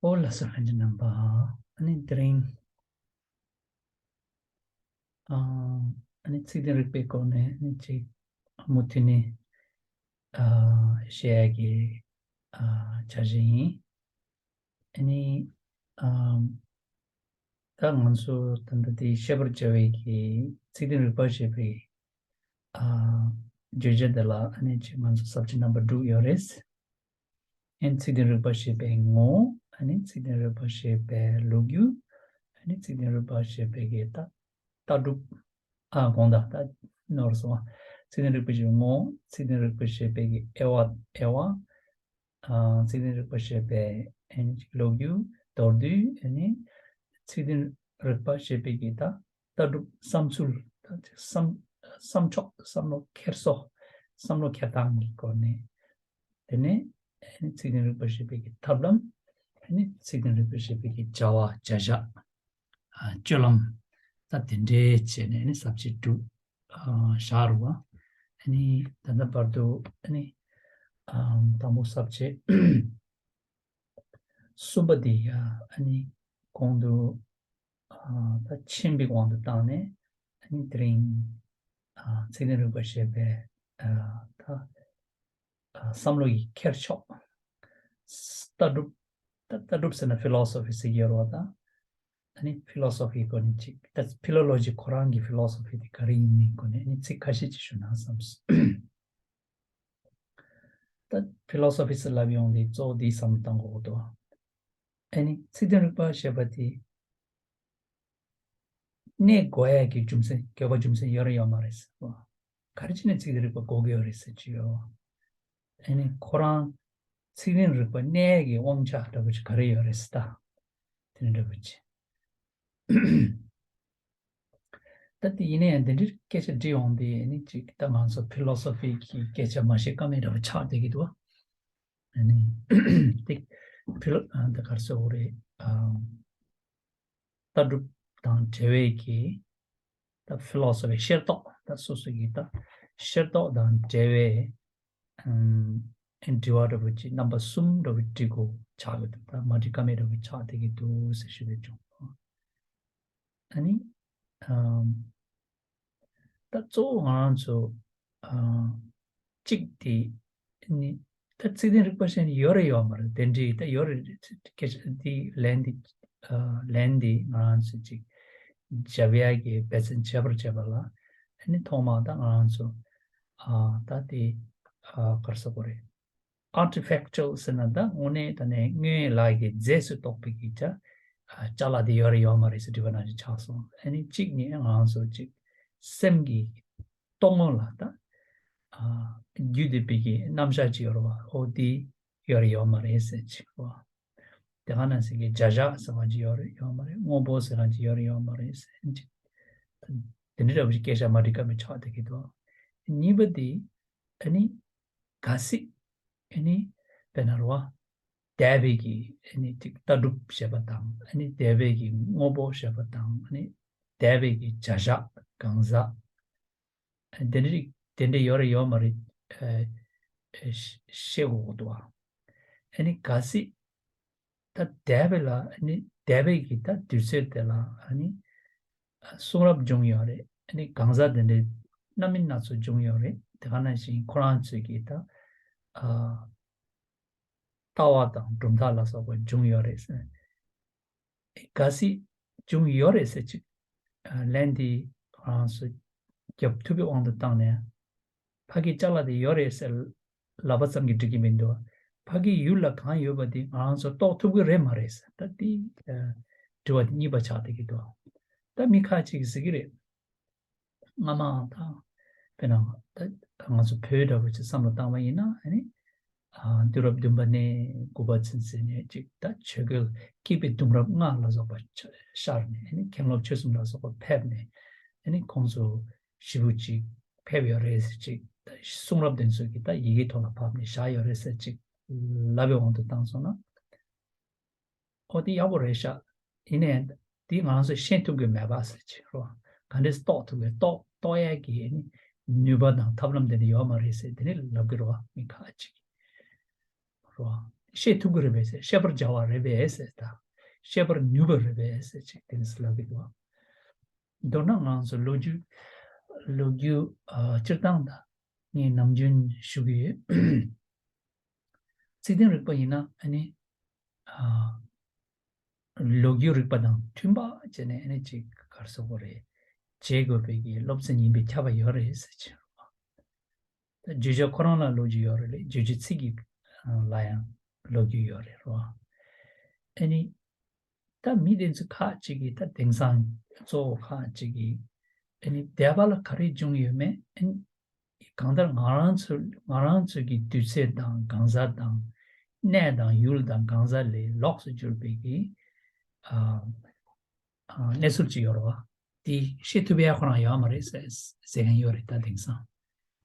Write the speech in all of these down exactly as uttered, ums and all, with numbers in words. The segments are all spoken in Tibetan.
ཨོ་ལགས་སོ། ལྷན་རྒྱས་རྣམ་པ། ཨ་ནི་དེ་རིང་ཨ་ཨ་ནི་ཚིག་དོན་རིག་པའི་སྐོར་ནས་ཨ་ནི་ཅིག་མུ་མཐུད་ནས་ཨ་བཤད་ཡ་གི་ཨ་འཆར་གཞི་ཡིན། ཨ་ནི་ཨ་ད་ང་ཚོ་ད་ལྟ་དེ་བཤད་པར་བྱ་བའི་གི་ཚིག་དོན་རིག་པ་ཞེས་པའི་ཨ་བརྗོད་བྱ་དེ་ལ་ཨ་ནི་ཅིག་ང་ཚོ་ས་བཅད་རྣམ་པ་དྲུག་ཡོད་རེད། ཨ་ནི་ཚིག་དོན་རིག་པ་ཞེས་པའི་ངོ་བོ། ཨ་ནི་ཚིག་དོན་རིག་པ་ཞེས་པའི་ལོ་རྒྱུས། ཨ་ནི་ཚིག་དོན་རིག་པ་ཞེས་པའི་གི་ལྟ་ལྟ་གྲུབ། ཨ་དགོངས་དག་ད་ནོར་སོང་བ། ཚིག་དོན་རིག་པ་ཞེས་པའི་ངོ་བོ། ཚིག་དོན་རིག་པ་ཞེས་པའི་གི་དབྱེ་བ་དབྱེ་བ། ཨ་ཚིག་དོན་རིག་པ་ཞེས་པའི་ཨ་ནི་ལོ་རྒྱུས་མདོར་བསྡུས། ཨ་ནི་ཚིག་དོན་རིག་པ་ཞེས་པའི་གི་ད་ལྟ་གྲུབ་བསམ་ཚུལ། ད་བསམ་བསམ་ཕྱོགས། བསམ་བློ་འཁྱེར་སོ། བསམ་བློ་འཁྱེར་སྟངས་ཀྱི་སྐོར་ནས། དེ་ནས་ཨ་ནི་ཚིག་དོན་རིག་པ་ཞེས་པའི་གི་ཐབས་ལམ། ཨ་ནི་ཚིག་དོན་རིག་པ་ཞེས་པའི་གི་བྱ་བ་བྱ་བཞག་ཨ་སྤྱོད་ལམ། ད་དེ་འདྲའི་བྱས་ནས་ཨ་ནི་ས་བཅད་དྲུག་ཨ་བཞག་རུ་བ། ཨ་ནི་ད་ལྟ་བར་དུ་ཨ་ནི་ཨ་དང་པོ་ས་བཅད་གསུམ་པ་དེ་ཡ་ཨ་ནི་གོང་དུ་ཨ་ད་ཕྱིན་པའི་དབང་དུ་བཏང་ནས། ཨ་ནི་དེ་རིང་ཨ་ཚིག་དོན་རིག་པ་ཞེས་པའི་ཨ་ད་ཨ་བསམ་བློ་ཡི་འཁྱེར་ཕྱོགས། ལྟ་གྲུབ། ད་ལྟ་གྲུབ་ཟེར་ན་ཕི་ལོ་སོ་ཕི་ཟེར་གྱི་ཡོད་རེད་བ། ད་ཨ་ནི་ཕི་ལོ་སོ་ཕིའི་སྒོ་ནས་ཅིག་ད་ཕི་ལོ་ལོ་ཇི་ཁོ་རང་གི་ཕི་ལོ་སོ་ཕི་དེ་ག་རེ་ཡིན་མིན་སྒོ་ནས་ཨ་ནི་ཚིག་ཁ་ཤས་ཅིག་ཞུ་ན་བསམས། ད་ཕི་ལོ་སོ་ཕི་ཟེར་ལབ་ཡོང་དུས་གཙོ་བོ་འདི་བསམ་བློ་བཏང་དགོས་འདུག་ཨ་ནི་ཚིག་དོན་རིག་པ་ཞེས་པ་དེ་གནས་དགོས་ཡ་གི་རྒྱུ་མཚན། དགོས་པ་རྒྱུ་མཚན་ཡོད་རེད་ཡོད་མ་རེད་ཟེར་བ། ག་རེ་བྱས་ནས་ཚིག་དོན་རིག་པ་དགོས་ཀྱི་ཡོད་རེད་ཟེར་གྱི་ཡོད། ཨ་ནི་ཁོ་རང་ཚིག་དོན་རིག་པ་གནས་ཡ་གི་དབང་ཆ་འདྲ་པོ་ཅིག་ག་རེ་ཡོད་རེད་ཟེར། ད་དེ་འདྲ་པོ་ཅིག་ད་དེ་ཡིན་ན་ཡང་འདི་འདྲའི་སྐད་ཆ་འདྲི་ཡོང་དུས་ཨ་ནི་ཅིག་ད་ང་ཚོ་ཕི་ལོ་སོ་ཕི་གི་སྐད་ཆ་མ་བཤད་ཀ་མེད་འདྲ་པོ་ཆགས་བསྡད་ཀྱི་འདུག་ཨ་ནི་དེ་ཕི་ལོ་ཨ་ད་ག་རེ་ཟེར་དགོས་རེད། ཨ་ལྟ་གྲུབ་དང་འབྲེལ་བའི་གི་ད་ཕི་ལོ་སོ་ཕི་ཤེར་རྟོག་ད་སོ་སོ་གི་ད་ཤེར་རྟོག་དང་འབྲེལ་བའི་ཨམ་དྲི་བ་འདྲ་པོ་ཅིག་རྣམ་པ་གསུམ་འདྲ་པོ་འདྲི་དགོས་ཆགས་ཀྱི་འདུག་ད་མ་འདྲི་ཀ་མེད་འདྲ་པོ་ཆགས་བསྡད་ཀྱི་འདུག་ཟེར་ཞུ་འདོད་བྱུང་། ཨ་ནི་ཨམ་ད་གཙོ་བོ་ང་རང་ཚོ་ཨ་གཅིག་དེ་ནི་ད་ཚིག་དོན་རིག་པ་ཞེས་ནི་ཡོད་རེད་ཡོད་མ་རེད། དེ་འདྲའི་ད་ཡོད་རེད། སྐད་ཆ་འདི་ལན་འདི་ཨ་ལན་འདི་ང་རང་ཚོ་ཅིག་རྒྱབ་ཡ་གི་འབད་བརྩོན་བྱས་པར་བྱས་པ་ལ། ཨ་ནི་ཐོག་མ་ད་ང་རང་ཚོ་ཨ་ད་དེ་ཨ་ག་རེ་ཟེར་དགོས་རེད། ཨར་ཊི་ཕེག་ཅུ་ཨལ་ཟེར་ན་ད་དངོས་གནས་ད་ནས་དངོས་ལག་གི་རྫས་སུ་གཏོགས་པའི་གི་ཅ་ཨ་ཅ་ལག་དེ་ཡོད་རེད་ཡོད་མ་རེད་ཟེར་དྲི་བ་ནང་བཞིན་ཆགས་སོང་། ཨ་ནི་གཅིག་ནི་ང་རང་ཚོ་ཅིག་སེམས་ཀྱི་རྟོག་ངོ་ལ་ད་ཨ་རྒྱུད་འདི་པའི་གི་རྣམ་གཞག་ཅིག་ཡོད་རེད་བ། ཨོ་དེ་ཡོད་རེད་ཡོད་མ་རེད་ཟེར་ཅིག་བ། དེ་ག་ནང་བཞིན་གྱི་བྱ་བཞག་ཟེར་བ་ཅིག་ཡོད་རེད་ཡོད་མ་རེད། དངོས་པོ་ཟེར་བ་ཅིག་ཡོད་རེད་ཡོད་མ་རེད་ཟེར་ཅིག་དེ་འདྲ་འདྲ་པོ་ཞིག་སྐད་ཆ་མ་འགྲིག་ཀ་མེད་ཆགས་བསྡད་ཀྱི་འདུག་གཉིས་པ་དེ་ཨ་ནི་གལ་སྲིད་ཨ་ནི་དཔེར་ན་རེད་བ། འདས་པའི་གི་ཨ་ནི་ཅིག་ལྟ་གྲུབ་ཞེས་པ་དང་། ཨ་ནི་འདས་པའི་གི་དངོས་པོ་ཞེས་པ་དང་། ཨ་ནི་འདས་པའི་གི་བྱ་བཞག་གང་ཟག་དེ་འདྲ་དེ་འདྲ་ཡོད་རེད་ཡོད་མ་རེད། ཨ་ཤེས་དགོས་འདུག་ཨ་ནི་གལ་སྲིད་ད་འདས་པའི་ལ་ཨ་ནི་འདས་པའི་གི་ད་དུས་ཚོད་དེ་ལ་ཨ་ནི་གསུང་རབ་བྱུང་ཡོད་རེད། ཨ་ནི་གང་ཟག་དེ་འདྲའི་སྣ་མིན་སྣ་ཚོགས་བྱུང་ཡོད་རེད། དེ་ག་ནང་བཞིན་ཁོ་རང་ཚོས་ཀྱི་ད་ཨ་ལྟ་བ་དང་གྲུབ་མཐའ་ལ་སོགས་པ་བྱུང་ཡོད་རེད། གལ་སྲིད་བྱུང་ཡོད་རེད་ཟེར་ཅིག་ལན་འདི་ང་རང་ཚོ་རྒྱབ་ཐུབ་པའི་དབང་དུ་བཏང་ནས། ཕ་གི་ཅ་ལག་དེ་ཡོད་རེད་ཟེར་ལབ་པ་ཙམ་གྱིས་འགྲིག་གི་མི་འདུག་ཕ་གི་ཡུལ་ལ་གང་ཡོད་པ་དེ་ང་རང་ཚོ་རྟོགས་ཐུབ་ཀྱི་རེད་མ་རེད་ཟེར། ད་དེ་དྲི་བ་དེ་གཉིས་པ་ཆགས་བསྡད་ཀྱི་འདུག་ད་མི་ཁ་ཅིག་གིས་ཟེར་གྱི་རེད། སྔ་མ་དང་། དཔེར་ན་ད་ང་ཚོ་བོད་འདྲ་བོ་ཅིག་བསམ་བློ་བཏང་བ་ཡིན་ན་ཨ་ནི། ཨ་དུས་རབས་བདུན་པ་ནས་དགུ་པ་ཚུན་ཚོད་ནས་ཅིག་ད་ཆོས་རྒྱལ་སྐྱིད་པའི་གདུང་རབས་ལྔ་ལ་སོགས་པ་ཤར་ནས། ཨ་ནི་མཁན་སློབ་ཆོས་གསུམ་ལ་སོགས་པ་ཕེབས་ནས། ཨ་ནི་ཁོང་ཚོ་ཞེ་པོ་ཅིག་ཕེབས་ཡོད་རེད་ཟེར་ཅིག་ད་གསུང་རབ་དེ་ཚོ་གི་ད་ཡི་གེ་ཐོག་ལ་ཕབ་ནས་བཞག་ཡོད་རེད་ཟེར་ཅིག་ལབ་པའི་དབང་དུ་བཏང་སོང་ན། ཨོ་དེ་ཡག་པོ་རེད་ཤག་ཡིན་ནའི་དེ་ང་རང་ཚོས་ཤེས་ཐུབ་ཀྱི་མེད་པ་ཟེར་ཅིག་རོ། ག་འདྲས་རྟོགས་ཐུབ་ཀྱི་རྟོགས་རྟོགས་ཡས་ཀྱི་ནུས་པ་དང་ཐབས་ལམ་དེ་འདྲ་ཡོད་མ་རེད་ཟེར་དེ་ནི་ལབ་ཀྱི་རོ། མི་ཁ་ཅིག་རོ། བཤད་ཐུབ་ཀྱི་རེད་པས་ཟེར། བཤད་པར་བྱ་བ་རེད་པས་ཟེར། ད་བཤད་པར་ནུས་པ་རེད་པས་ཟེར་ཅིག་དེ་འདྲ་ལབ་ཀྱི་འདུག་མདོར་ན་ང་ཚོ་ལོ་རྒྱུས་ལོ་རྒྱུས་ཨ་སྤྱིར་བཏང་དང་ངས་ནམ་རྒྱུན་ཞུ་གི་ཡོད། ཚིག་དོན་རིག་པ་ཡིན་ན་ཨ་ནི་ཨ་ལོ་རྒྱུས་རིག་པ་དང་མཐུན་པ་བྱས་ནས་ཨ་ནི་ཅིག་ག་རེ་ཟེར་དགོས་རེད། བྱེད་དགོས་པའི་གི་སློབ་ཚན་ཡིན་པས་ཁྱབ་པ་ཡོད་རེད་ཟེར་གྱི། ད་བརྗོད་བྱ་ཁོ་རང་ལ་ལོ་རྒྱུས་ཡོད་རེད་ལས། བརྗོད་བྱའི་ཚིག་གི་ལ་ཡང་ལོ་རྒྱུས་ཡོད་རེད་རོ། ཨ་ནི་ད་མི་དེ་ཚོ་ཁག་ཅིག་གིས་ད་དེང་སང་གཙོ་བོ་ཁག་ཅིག་གིས་ཨ་ནི་འདས་པ་ལ་ག་རེ་བྱུང་ཡོད་མེད། ཨ་ནི་གང་ལྟར་ང་རང་ཚོ་ང་རང་ཚོ་གི་དུས་ཚོད་དང་གང་ཟག་དང་གནས་དང་ཡུལ་དང་གང་ཟག་ལས་ལོགས་སུ་གྱུར་པའི་གི་ཨ་ཨ་གནས་ཚུལ་ཅིག་ཡོད་རེད་བ། དེ་བཤད་ཐུབ་ཡ་ཁོ་རང་ཡོད་མ་རེད་ཟེར་ཟེར་མཁན་ཡོད་རེད་ད་དེང་སང་།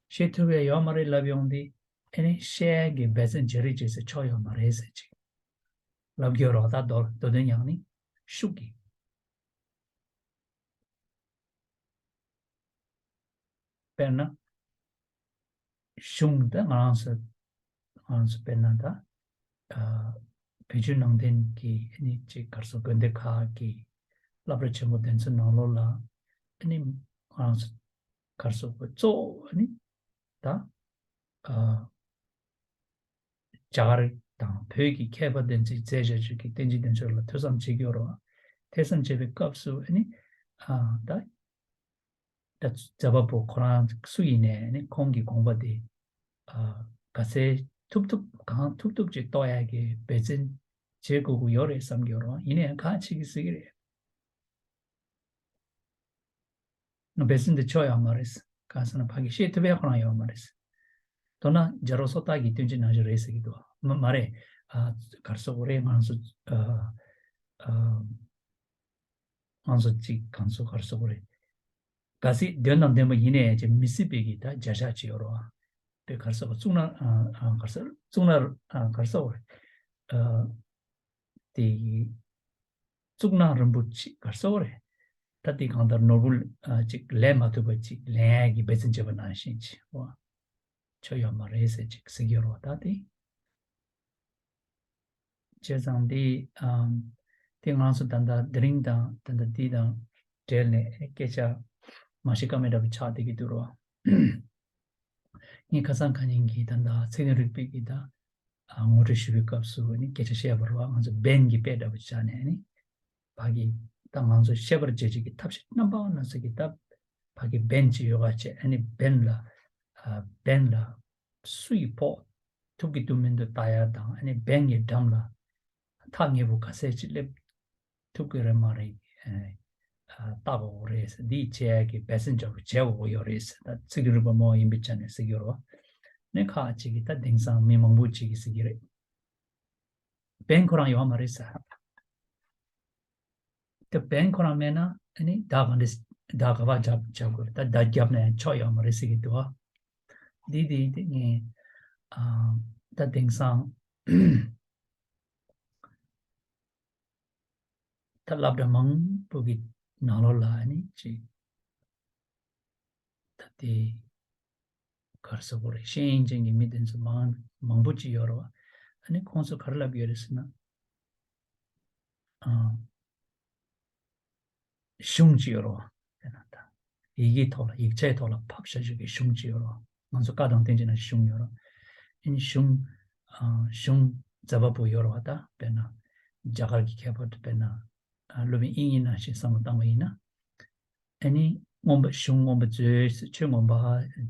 བཤད་ཐུབ་ཡ་ཡོད་མ་རེད་ལབ་ཡོང་དུས་ཨ་ནི་བཤད་ཡ་གི་འབད་བརྩོན་བྱེད་རེད་བྱེད་ཟེར་ཆོག་ཡོད་མ་རེད་ཟེར་ཅིག་ལབ་ཀྱི་ཡོད་རེད་བ། ད་མདོ་མདོ་དོན་ཡང་ནི་ཤུགས་ཀྱིས། དཔེར་ན། གཞུང་ད་ང་རང་ཚོ་ང་རང་ཚོ་དཔེར་ན་ད་ཨ་བོད་བརྒྱུད་ནང་བསྟན་གྱི་ཨ་ནི་ཅིག་ག་རེ་ཟེར་དགོས་འདི་ཁག་གི་བསླབ་གྲྭ་ཆེན་མོ་དེ་ཚོའི་ནང་ལོགས་ལ་ཨ་ནི་ང་རང་ཚོ་ག་རེ་ཟེར་དགོས་གཙོ་བོ་ཨ་ནི་ད་ཨ་རྒྱ་གར་དང་བོད་ཀྱི་མཁས་པ་དེ་ཚོས་མཛད་བྱ་ཆོས་ཀྱི་བསྟན་བཅོས་དེ་ཚོ་ལ་ཐོས་བསམ་བྱེད་ཀྱི་ཡོད་རེད་བ། ཐོས་བསམ་བྱེད་པའི་སྐབས་སུ་ཨ་ནི་ཨ་ད་ད་མཛད་པ་པོ་ཁོ་རང་སུ་ཡིན་ནའི་ཨ་ནི་ཁོང་གི་དགོངས་པ་དེ་ཨ་ག་ཚད་ཐུབ་ཐུབ་གང་ཐུབ་ཐུབ་ཅིག་རྟོགས་ཡག་གི་འབད་བརྩོན་བྱེད་དགོས་ཀྱི་ཡོད་རེད་བསམ་གྱི་ཡོད་རེད་བ། ཡིན་ན་ཡང་ཁག་ཆེ་གི་ཟེར་གི་རེད། འབད་བརྩོན་དེ་ཆོག་ཡོད་མ་རེད། གང་ཟེར་ན་ཕ་གི་བཤད་ཐུབ་ཡ་ཁོ་རང་ཡོད་མ་རེད། མདོར་ན་རྒྱལ་རོགས་སོ་ཏཱ་གི་བསྟན་བཅོས་ནང་བཞིན་རེད་ཟེར་གི་འདུག་མ་མ་རེད། ཨ་ག་རེ་ཟེར་དགོས་རེད། ང་ཚོ་ཨ་ཨ་ང་ཚོ་གཅིག་གང་ཚོ་ག་རེ་ཟེར་དགོས་རེད། གལ་སྲིད་དོན་དང་ལྡན་པ་ཡིན་ནའི་ཅིག་མི་སྲིད་པའི་གི་ད་བརྗོད་བྱ་ཅིག་ཡོད་རེད་བ། དེ་ག་རེ་ཟེར་དགོས། གཙུག་ན་ཨ་ཨ་ག་རེ་ཟེར་གཙུག་ན་ཨ་ག་རེ་ཟེར་དགོས་རེད། ཨ། དེ་ཡི་གཙུག་ན་རིན་པོ་ཆེ་ག་རེ་ཟེར་དགོས་རེད། ད་དེ་གང་ལྟར་ནོར་བུ་ཨ་ཅིག་ལེན་མ་ཐུབ་པ་ཅིག་ལེན་ཡག་གི་འབད་བརྩོན་བྱེད་པ་ནང་བཞིན་ཅིག་བ། ཆོག་ཡོད་མ་རེད་ཟེར་ཅིག་ཟེར་གྱི་ཡོད་རེད་བ། ད་དེ་བྱས་ཙང་དེ་ཨམ་དེ་ང་ཚོ་ད་ལྟ་དེ་རིང་དང་ད་ལྟ་དེ་དང་འབྲེལ་ནས་སྐད་ཆ་མ་བཤད་ཀ་མེད་འདྲ་པོ་ཆགས་བསྡད་ཀྱི་འདུག་རེད་བ། ངས་ཁ་སང་ཁ་ཉིན་གྱི་ད་ལྟ་ཚིག་དོན་རིག་པའི་གི་ད་ཨ་ངོ་སྤྲོད་ཞུ་བའི་སྐབས་སུ་ནི་སྐད་ཆ་བཤད་པ་རེད་བ། ང་ཚོ་བན་གྱི་དཔེ་འདྲ་པོ་བྱས་ནས་ནི་ཕ་གི་ད་ང་ཚོ་ཤེས་པར་བྱེད་བྱེད་ཀྱི་ཐབས་ཤེས་རྣམ་པ་སྣ་ཚོགས་ཀྱི་ད་ཕ་གི་བན་ཅིག་ཡོད་ག་བྱས། ཨ་ནི་བན་ལ་ཨ་བན་ལ་སུ་ཡིས་ཕོག་ཐུབ་ཀྱི་འདུག་མི་འདུག་ལྟ་ཡ་དང་། ཨ་ནི་བན་གྱི་འགྲམ་ལ་ཐག་ཉེ་པོ་ག་ཚད་ཅིག་སླེབས་ཐུབ་ཀྱི་རེད་མ་རེད། ཨ་ལྟ་དགོས་རེད་ཟེར། འདི་བྱེད་ཡ་གི་འབད་བརྩོན་འཇོག་བྱེད་དགོས་ཡོད་རེད་ཟེར། ད་ཚིག་དོན་རིག་པ་མང་བོ་ཡིན་པའི་ཆ་ནས་ཟེར་གྱི་ཡོད་རེད་བ། ནི་ཁག་ཅིག་གིས་ད་དེང་སང་མི་མང་པོ་ཅིག་གིས་ཟེར་གྱི་རེད། བན་ཁོ་རང་ཡོད་མ་རེད་ཟེར། དེ་བན་ཁོ་རང་མེད་ན་ཨ་ནི་བརྡ་ག་འདྲ་བརྡ་ག་པར་རྒྱབ་རྒྱབ་དགོས་རེད། ད་བརྡ་བརྒྱབ་ན་ཡང་ཆོག་ཡོད་མ་རེད་ཟེར་གྱི་འདུག་བ། འདི་འདི་འདི་ངས་ཨ་ད་དེང་སང་ད་སློབ་གྲྭ་མང་པོ་གི་ནང་ལོགས་ལ་ཨ་ནི་ཅིག་ད་དེ་ག་རེ་ཟེར་དགོས་རེད། ཤེས་ཡོན་ཅན་གྱི་མི་དེ་ཚོ་མང་མང་པོ་ཅིག་ཡོད་རེད་བ། ཨ་ནི་ཁོང་ཚོ་ག་རེ་ལབ་ཡོད་རེད་ཟེར་ན། ཨ། གཞུང་ཅིག་ཡོད་རེད་བ། དཔེར་ན་ད་ཡི་གེའི་ཐོག་ལ་ཡིག་ཆའི་ཐོག་ལ་ཕབ་བཞག་རྒྱུ་གི་གཞུང་ཅིག་ཡོད་རེད་བ། ང་ཚོ་བཀའ་དང་བསྟན་བཅོས་ནང་གཞུང་ཡོད་རེད་བ། ཨ་ནི་གཞུང་ཨ་གཞུང་མཛད་པ་པོ་ཡོད་རེད་བ། ད་དཔེར་ན་རྒྱ་གར་གྱི་མཁས་པ་དེ་དཔེར་ན་ཨ་སློབ་དཔོན་དབྱིག་གཉེན་ནང་བཞིན་བསམ་བློ་བཏང་བ་ཡིན་ན། ཨ་ནི་མངོན་པ་གཞུང་མངོན་པ་མཛོད། ཆོས་མངོན་པ་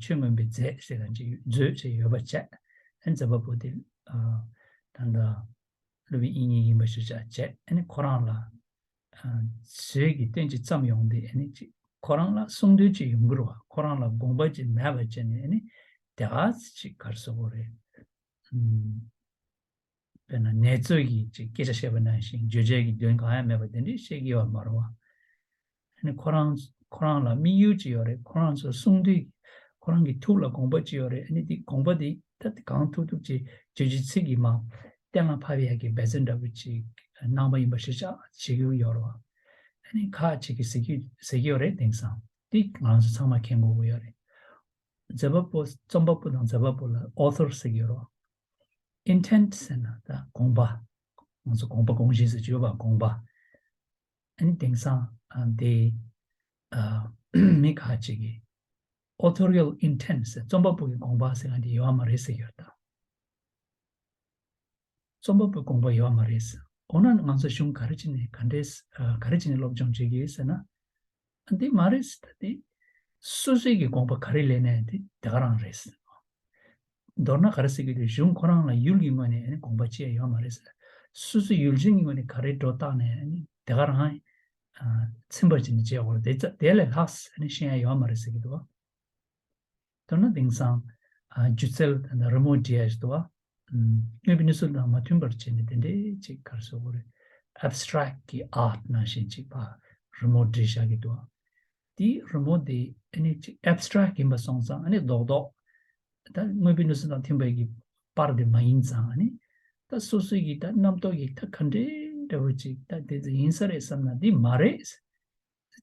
ཆོས་མངོན་པའི་མཛོད་ཟེར་མཁན་ཅིག་མཛོད་ཅིག་ཡོད་པ་བྱས། ཨ་ནི་མཛད་པ་པོ་དེ་ཨ་ད་ལྟ་སློབ་དཔོན་དབྱིག་གཉེན་ཡིན་པ་ཞིག་ཆགས་བྱས། ཨ་ནི་ཁོ་རང་ལ་ཨ་མཛོད་ཀྱི་སྟོན་ཅིག་བརྩམས་ཡོང་དུས་ཨ་ནི་ཅིག་ཁོ་རང་ལ་གསུང་འདོད་ཅིག་ཡོང་གི་རེད་བ། ཁོ་རང་ལ་དགོངས་པ་ཅིག་མེད་པ་བྱས་ནས་ཨ་ནི་དེ་ག་ཅིག་ག་རེ་ཟེར་དགོས་རེད། ཨུམ། དཔེར་ན་ནེ་ཙོ་ཡིས་ཅིག་སྐད་ཆ་བཤད་པ་ནང་བཞིན་བརྗོད་བྱ་གི་དོན་གང་ཡང་མེད་པ་དེ་འདྲས་བཤད་ཀྱི་ཡོད་མ་རེད་བ། ཨ་ནི་ཁོ་རང་ཁོ་རང་ལ་དམིགས་ཡུལ་ཅིག་ཡོད་རེད། ཁོ་རང་ཚོ་གསུང་དུས་ཁོ་རང་གི་ཐུགས་ལ་དགོངས་པ་ཅིག་ཡོད་རེད། ཨ་ནི་དེ་དགོངས་པ་དེ་ད་དེ་གང་ཐུབ་ཐུབ་ཅིག་བརྗོད་བྱའི་ཚིག་གིས་མར་གཏན་ལ་ཕབ་ཡག་གི་འབད་བརྩོན་འདྲ་པོ་ཅིག་གནང་བ་ཡིན་པ་ཞིག་ཆགས་བྱེད་ཀྱི་ཡོད་རེད་བ། ཨ་ནི་ཁག་ཅིག་གིས་ཟེར་གྱི་ཟེར་གྱི་ཡོད་རེད། དེང་སང་དེ་ང་ཚོ་ཚང་མ་མཁྱེན་དགོས་ཀྱི་ཡོད་རེད། མཛད་པ་པོ་རྩོམ་པ་པོ་དང་མཛད་པ་པོ་ལ་ཨོ་ཐོར་ཟེར་གྱི་ཡོད་རེད་བ། intent ཟེར་ན་ད་དགོངས་པ། ང་ཚོ་དགོངས་པ་དགོངས་གཞི་ཟེར་བརྗོད་པ་དགོངས་པ། ཨ་ནི་དེང་སང་ཨ་འདི་ཨ་མི་ཁ་ཅིག་གིས་authorial intent ཟེར། རྩོམ་པ་པོ་གི་དགོངས་པ་ཟེར་མཁན་དེ་ཡོད་མ་རེད་ཟེར་གྱི་ཡོད་ད། རྩོམ་པ་པོའི་དགོངས་པ་ཡོད་མ་རེད་ཟེར། འོ་ན་ང་ཚོ་གཞུང་ག་རེ་བྱས་ནས་ག་འདྲས་ཨ་ག་རེ་བྱས་ནས་སློབ་སྦྱོང་བྱེད་ཀྱི་ཡོད་ཟེར་ན། ཨ་འདི་མ་རེད་ཟེར། ད་དེ་སོ་སོའི་གི་དགོངས་པ་ག་རེ་ལེན་ནའི་དེ་དེ་ག་རང་རེད་ཟེར། མདོར་ན་ག་རེ་ཟེར་གྱི་འདུག་གཞུང་ཁོ་རང་ལ་ཡུལ་གྱི་ངོས་ནས་ཨ་ནི་དགོངས་པ་བཅས་ཡོད་མ་རེད་ཟེར། སོ་སོའི་ཡུལ་ཅན་གྱི་ངོས་ནས་ག་རེ་སྒྲོ་བཏགས་ནའི་ཨ་ནི་དེ་ག་རང་ཨ་ཚིམ་པར་བྱས་ནས་བྱས་འོ་དེ་ཙ་དེ་ལས་ལྷག་ཨ་ནི་ཤེས་ཡ་ཡོད་མ་རེད་ཟེར་གྱི་འདུག་མདོར་ན་དེང་སང་ཨ་སྒྱུ་རྩལ་དང་རི་མོ་འབྲི་ཡ་ཞིག་འདུག་བ། ཨམ་དངོས་པོའི་གནས་ཚུལ་དང་མ་མཐུན་པར་བྱས་ནས་དེ་འདྲའི་ཅིག་ག་རེ་ཟེར་དགོས་རེད། abstract གི་art ནང་བཞིན་ཅིག་ཕར་རི་མོ་འབྲི་བཞག་གི་འདུག་བ། དེའི་རི་མོ་དེ་ཨ་ནི་ཅིག་abstract ཡིན་པ་སོང་ཙང་ཨ་ནི་རྡོག་རྡོག་ད་དངོས་པོའི་གནས་ཚུལ་དང་མཐུན་པའི་གི་པར་དེ་མ་ཡིན་ཙང་ཨ་ནི་ད་སོ་སོའི་གི་ད་རྣམ་རྟོག་གི་ད་ག་འདྲའི་འདྲ་བོ་ཅིག་ད་དེ་ཚོ་ཡིན་ས་རེད་བསམ་ན་འདི་མ་རེད།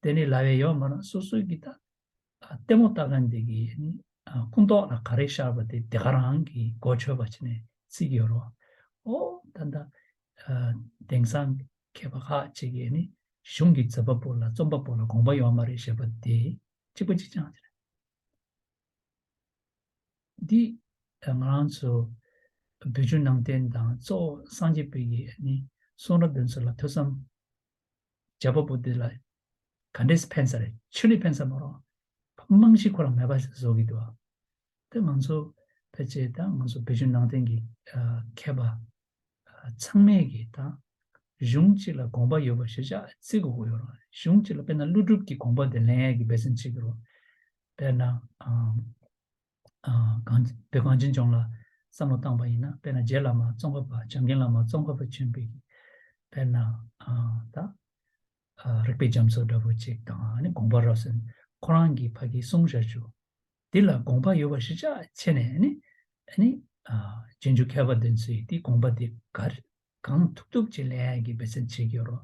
དེ་ནི་ལབ་ཡས་ཡོད་མ་རེད། སོ་སོའི་གི་ད་ཨ་ལྟད་མོ་ལྟ་མཁན་དེ་གི་ནི་ཨ་ཁུངས་གཏོགས་ལ་ག་རེ་ཤར་བ་དེ་དེ་ག་རང་གི་གོ་ཆོད་པ་བྱས་ནས་བརྩི་གི་ཡོད་རེད་བ། ཨོ་ད་ད་ཨ་དེང་སང་མཁས་པ་ཁག་ཅིག་གིས་ནི་གཞུང་གི་མཛད་པ་པོ་ལ་རྩོམ་པ་པོ་ལ་དགོངས་པ་ཡོད་མ་རེད་ཞེས་པ་དེ་གཅིག་པ་གཅིག་རྐྱང་རེད། འདི་ང་རང་ཚོ་བོད་བརྒྱུད་ནང་བསྟན་དང་གཙོ་བོ་སངས་རྒྱས་པའི་གི་ནི་གསུང་རབ་དེ་ཚོ་ལ་ཐོས་བསམ་བྱ་བ་པོ་འདི་ལ་ག་འདྲས་ཕན་ས་རེད། ཆོས་ནི་ཕན་ས་མ་རེད། རྨང་གཞི་ཁོ་རང་མེད་པ་བཟོ་གི་འདུག་བ། དེ་ང་ཚོ་ཕལ་ཆེར་ད་ང་ཚོ་བོད་བརྒྱུད་ནང་བསྟན་གྱི་ཨ་མཁས་པ་ཨ་ཚང་མས་ཀྱི་ད་གཞུང་གཅིག་ལ་དགོངས་པ་ཡོད་པ་ཞེ་དྲག་བརྩི་དགོས་ཀྱི་ཡོད་རེད། གཞུང་གཅིག་ལ་དཔེར་ན་ཀླུ་སྒྲུབ་ཀྱི་དགོངས་པ་དེ་ལེན་ཡས་ཀྱི་འབད་བརྩོན་བྱེད་ཀྱི་རེད། དཔེར་ན་ཨ་ཨ་གངས་བོད་གངས་ཅན་ལྗོངས་ལ་བསམ་བློ་བཏང་པ་ཡིན་ན་དཔེར་ན་རྗེ་བླ་མ་ཙོང་ཁ་པ་བྱམས་མགོན་བླ་མ་ཙོང་ཁ་པ་ཆེན་པོའི་དཔེར་ན་ཨ་ད་ཨ་རིག་པའི་རྒྱ་མཚོ་འདྲ་བོ་ཅིག་དང་ཨ་ནི་དགོངས་པ་རབ་གསལ་ཁོ་རང་གིས་ཕ་གིའི་གསུང་བཞག་རྒྱུ་འདི་ལ་དགོངས་པ་ཡོད་པ་ཞེ་དྲག་བྱས་ནས་ཨ་ནི་ཨ་ནི་ཨ་རྗེས་འཇུག་མཁས་པ་དེ་ཚོས་དེའི་དགོངས་པ་དེ་ག་རེ་གང་ཐུབ་ཐུབ་ཅིག་ལེན་ཡག་གི་འབད་བརྩོན་བྱེད་ཀྱི་ཡོད་རེད།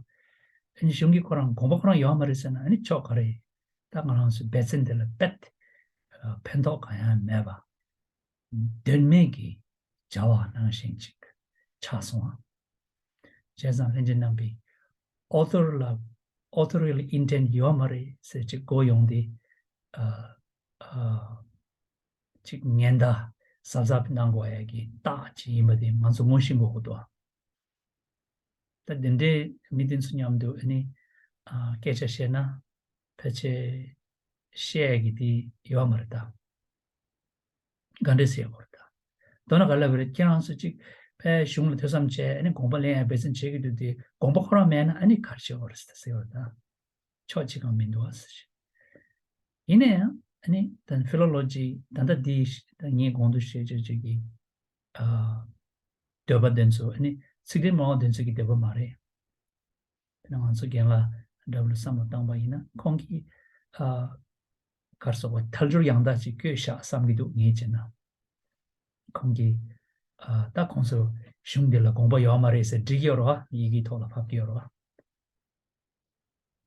ཨ་ནི་གཞུང་གིས་ཁོ་རང་དགོངས་པ་ཁོ་རང་ཡོད་མ་རེད་ཟེར་ན་ཨ་ནི་ཆོག་ག་རེད། ད་ང་རང་ཚོའི་འབད་བརྩོན་དེ་ལ་རྦད་ཕན་ཐོགས་གང་ཡང་མེད་པ། དོན་མེད་ཀྱི་བྱ་བ་ནང་བཞིན་ཅིག་ཆགས་སོང་ཨ། བྱས་ཙང་ལྷན་རྒྱས་རྣམ་པས་author ལ་authorial intent ཡོད་མ་རེད་ཟེར་ཅིག་གོ་ཡོང་དེ་ཨ་ཨ་ཅིག་ཉེན་བརྡ་གཟབ་གཟབ་གནང་དགོས་ཡ་གི་རྟགས་ཅིག་ཡིན་པ་དེ་ང་ཚོ་ངོ་ཤེས་དགོས་ཀྱི་འདུག་ད་དེ་འདྲའི་མི་དེ་ཚོ་མཉམ་དུ་ཨ་ནི་ཨ་སྐད་ཆ་བཤད་ན་ཕལ་ཆེར་བཤད་ཡ་གི་དེ་ཡོད་མ་རེད་ད། ག་འདྲས་ཟེར་དགོས་རེད་ད། མདོར་ན་ག་ལབ་རེད། ཁྱེད་རང་ཚོ་གཅིག་ཕའི་གཞུང་ལ་ཐོས་བསམ་བྱས་ཨ་ནི་དགོངས་པ་ལེན་ཡ་འབད་བརྩོན་བྱེད་ཀྱི་འདུག་དེ་དགོངས་པ་ཁོ་རང་མེད་ན་ཨ་ནི་ག་རེ་བྱེད་དགོས་རེད་ཟེར་བ་ད། ཕྱོགས་གཅིག་གང་མི་འདུག་ཨ་ཟེར། ཡིན་ན་ཡང་ཨ་ནི་ད་ཕི་ལོ་ལོ་ཇི་ད་ལྟ་འདི་ད་ངས་གོང་དུ་བཤད་བྱས་བྱས་ཀྱི་ཨ་འདོད་པ་དེ་ཚོ་ཨ་ནི་ཚིག་དོན་མང་བ་དེ་ཚོ་གི་འདོད་པ་མ་རེད། དེ་ནི་ང་ཚོ་རྒན་ལགས་འདྲ་བོ་ལ་བསམ་བློ་བཏང་པ་ཡིན་ན་ཁོང་གིས་ཨ་ག་རེ་ཟེར་དགོས་ཐལ་འགྱུར་ཡང་དག་ཅིག་བཀོད་བཞག་བསམ་གྱི་འདུག་ངས་བྱས་ན། ཁོང་གིས་ཨ་ད་ཁོང་ཚོ་གཞུང་འདི་ལ་དགོངས་པ་ཡོད་མ་རེད་ཟེར་འབྲི་གི་ཡོད་རེད་བ། ཡི་གེའི་ཐོག་ལ་ཕབ་ཀྱི་ཡོད་རེད་བ།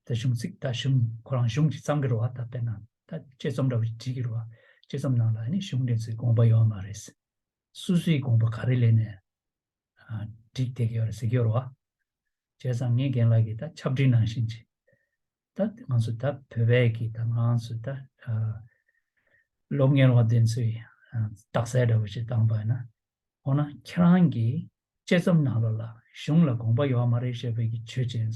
ད་གཞུང་ཚིག་ད་གཞུང་ཁོ་རང་གཞུང་ཅིག་བརྩམས་ཀྱི་རེད་བ། ད་དཔེར་ན་ད་དཔྱད་རྩོམ་འདྲ་བོ་ཅིག་བྲིས་ཀྱི་རེད་བ། དཔྱད་རྩོམ་ནང་ལ་ཨ་ནི་གཞུང་འདི་ཚོའི་དགོངས་པ་ཡོད་མ་རེད། སོ་སོའི་དགོངས་པ་ག་རེ་ལེན་ནས་ཨ་བསྒྲིགས་བསྡད་ཀྱི་ཡོད་རེད་ཟེར་གྱི་ཡོད་རེད་བ། བྱས་ཙང་ངས་རྒན་ལགས་ཀྱིས་ད་ཁྱབ་བསྒྲིགས་ནང་བཞིན་ཅིག་ད་ང་ཚོ་ད་བོད་པའི་གི་ད་ང་ཚོ་ད་ཨ་སློབ་གཉེར་བ་དེ་ཚོའི་ཨ་རྟགས་གསལ་འདྲ་བོ་ཞིག་བཏང་པ་ཡིན་ན། འོ་ན་ཁྱེད་རང་གིས་དཔྱད་རྩོམ་ནང་ལོགས་ལ་གཞུང་ལ་དགོངས་པ་ཡོད་མ་རེད་ཞེས་པའི་གི་ཆོས་ཅན།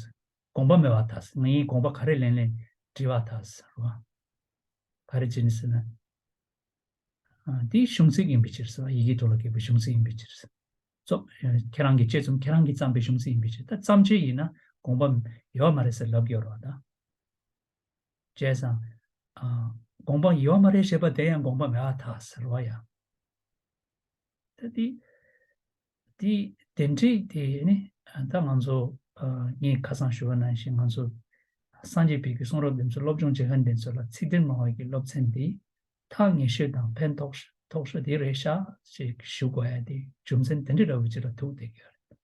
དགོངས་པ་མེད་པར་ཐལ། ངའི་དགོངས་པ་ག་རེ་ལེན་ལེན་བྲིས་པར་ཐལ་ཟེར་བ། ག་རེ་བྱས་ནས་ཟེར་ན། ཨ་འདི་གཞུང་ཚིག་ཡིན་པའི་ཕྱིར་ཟེར་བ། ཡི་གེ་ཐོག་ལ་བཀོད་པའི་གཞུང་ཚིག་ཡིན་པའི་ཕྱིར་ཟེར། ཙོག་ཁྱེད་རང་གི་དཔྱད་རྩོམ་ཁྱེད་རང་གིས་བརྩམས་པའི་གཞུང་ཚིག་ཡིན་པའི་ཕྱིར། ད་བརྩམས་ཆོས་ཡིན་ན་དགོངས་པ་ཡོད་མ་རེད་ཟེར་ལབ་ཀྱི་ཡོད་རེད་བ་ད། བྱས་ཙང་ཨ་དགོངས་པ་ཡོད་མ་རེད་ཞེས་པ་དེ་ཡང་དགོངས་པ་མེད་པར་ཐལ་ཟེར་བ་ཡང་། ད་དེ་དེ་དེ་འདྲའི་དེ་ནི་ད་ང་ཚོ་ཨ་ངས་ཁ་སང་ཞུ་བ་ནང་བཞིན་ང་ཚོ་སངས་རྒྱས་པའི་གི་གསུང་རབ་དེ་ཚོ་སློབ་སྦྱོང་བྱེད་མཁན་དེ་ཚོ་ལ་ཚིག་དོན་མང་བའི་གི་སློབ་ཚན་དེ་ཐག་ཉེ་ཤོས་དང་ཕན་ཐོགས་ཐོགས་ཤོས་དེ་རེད་ཤག་ཅེས་ཞུ་དགོས་ཡ་དེ་རྒྱུ་མཚན་དེ་འདྲ་འདྲ་བོ་ཅིག་ལ་ཐུག་བསྡད་ཀྱི་ཡོད་རེད།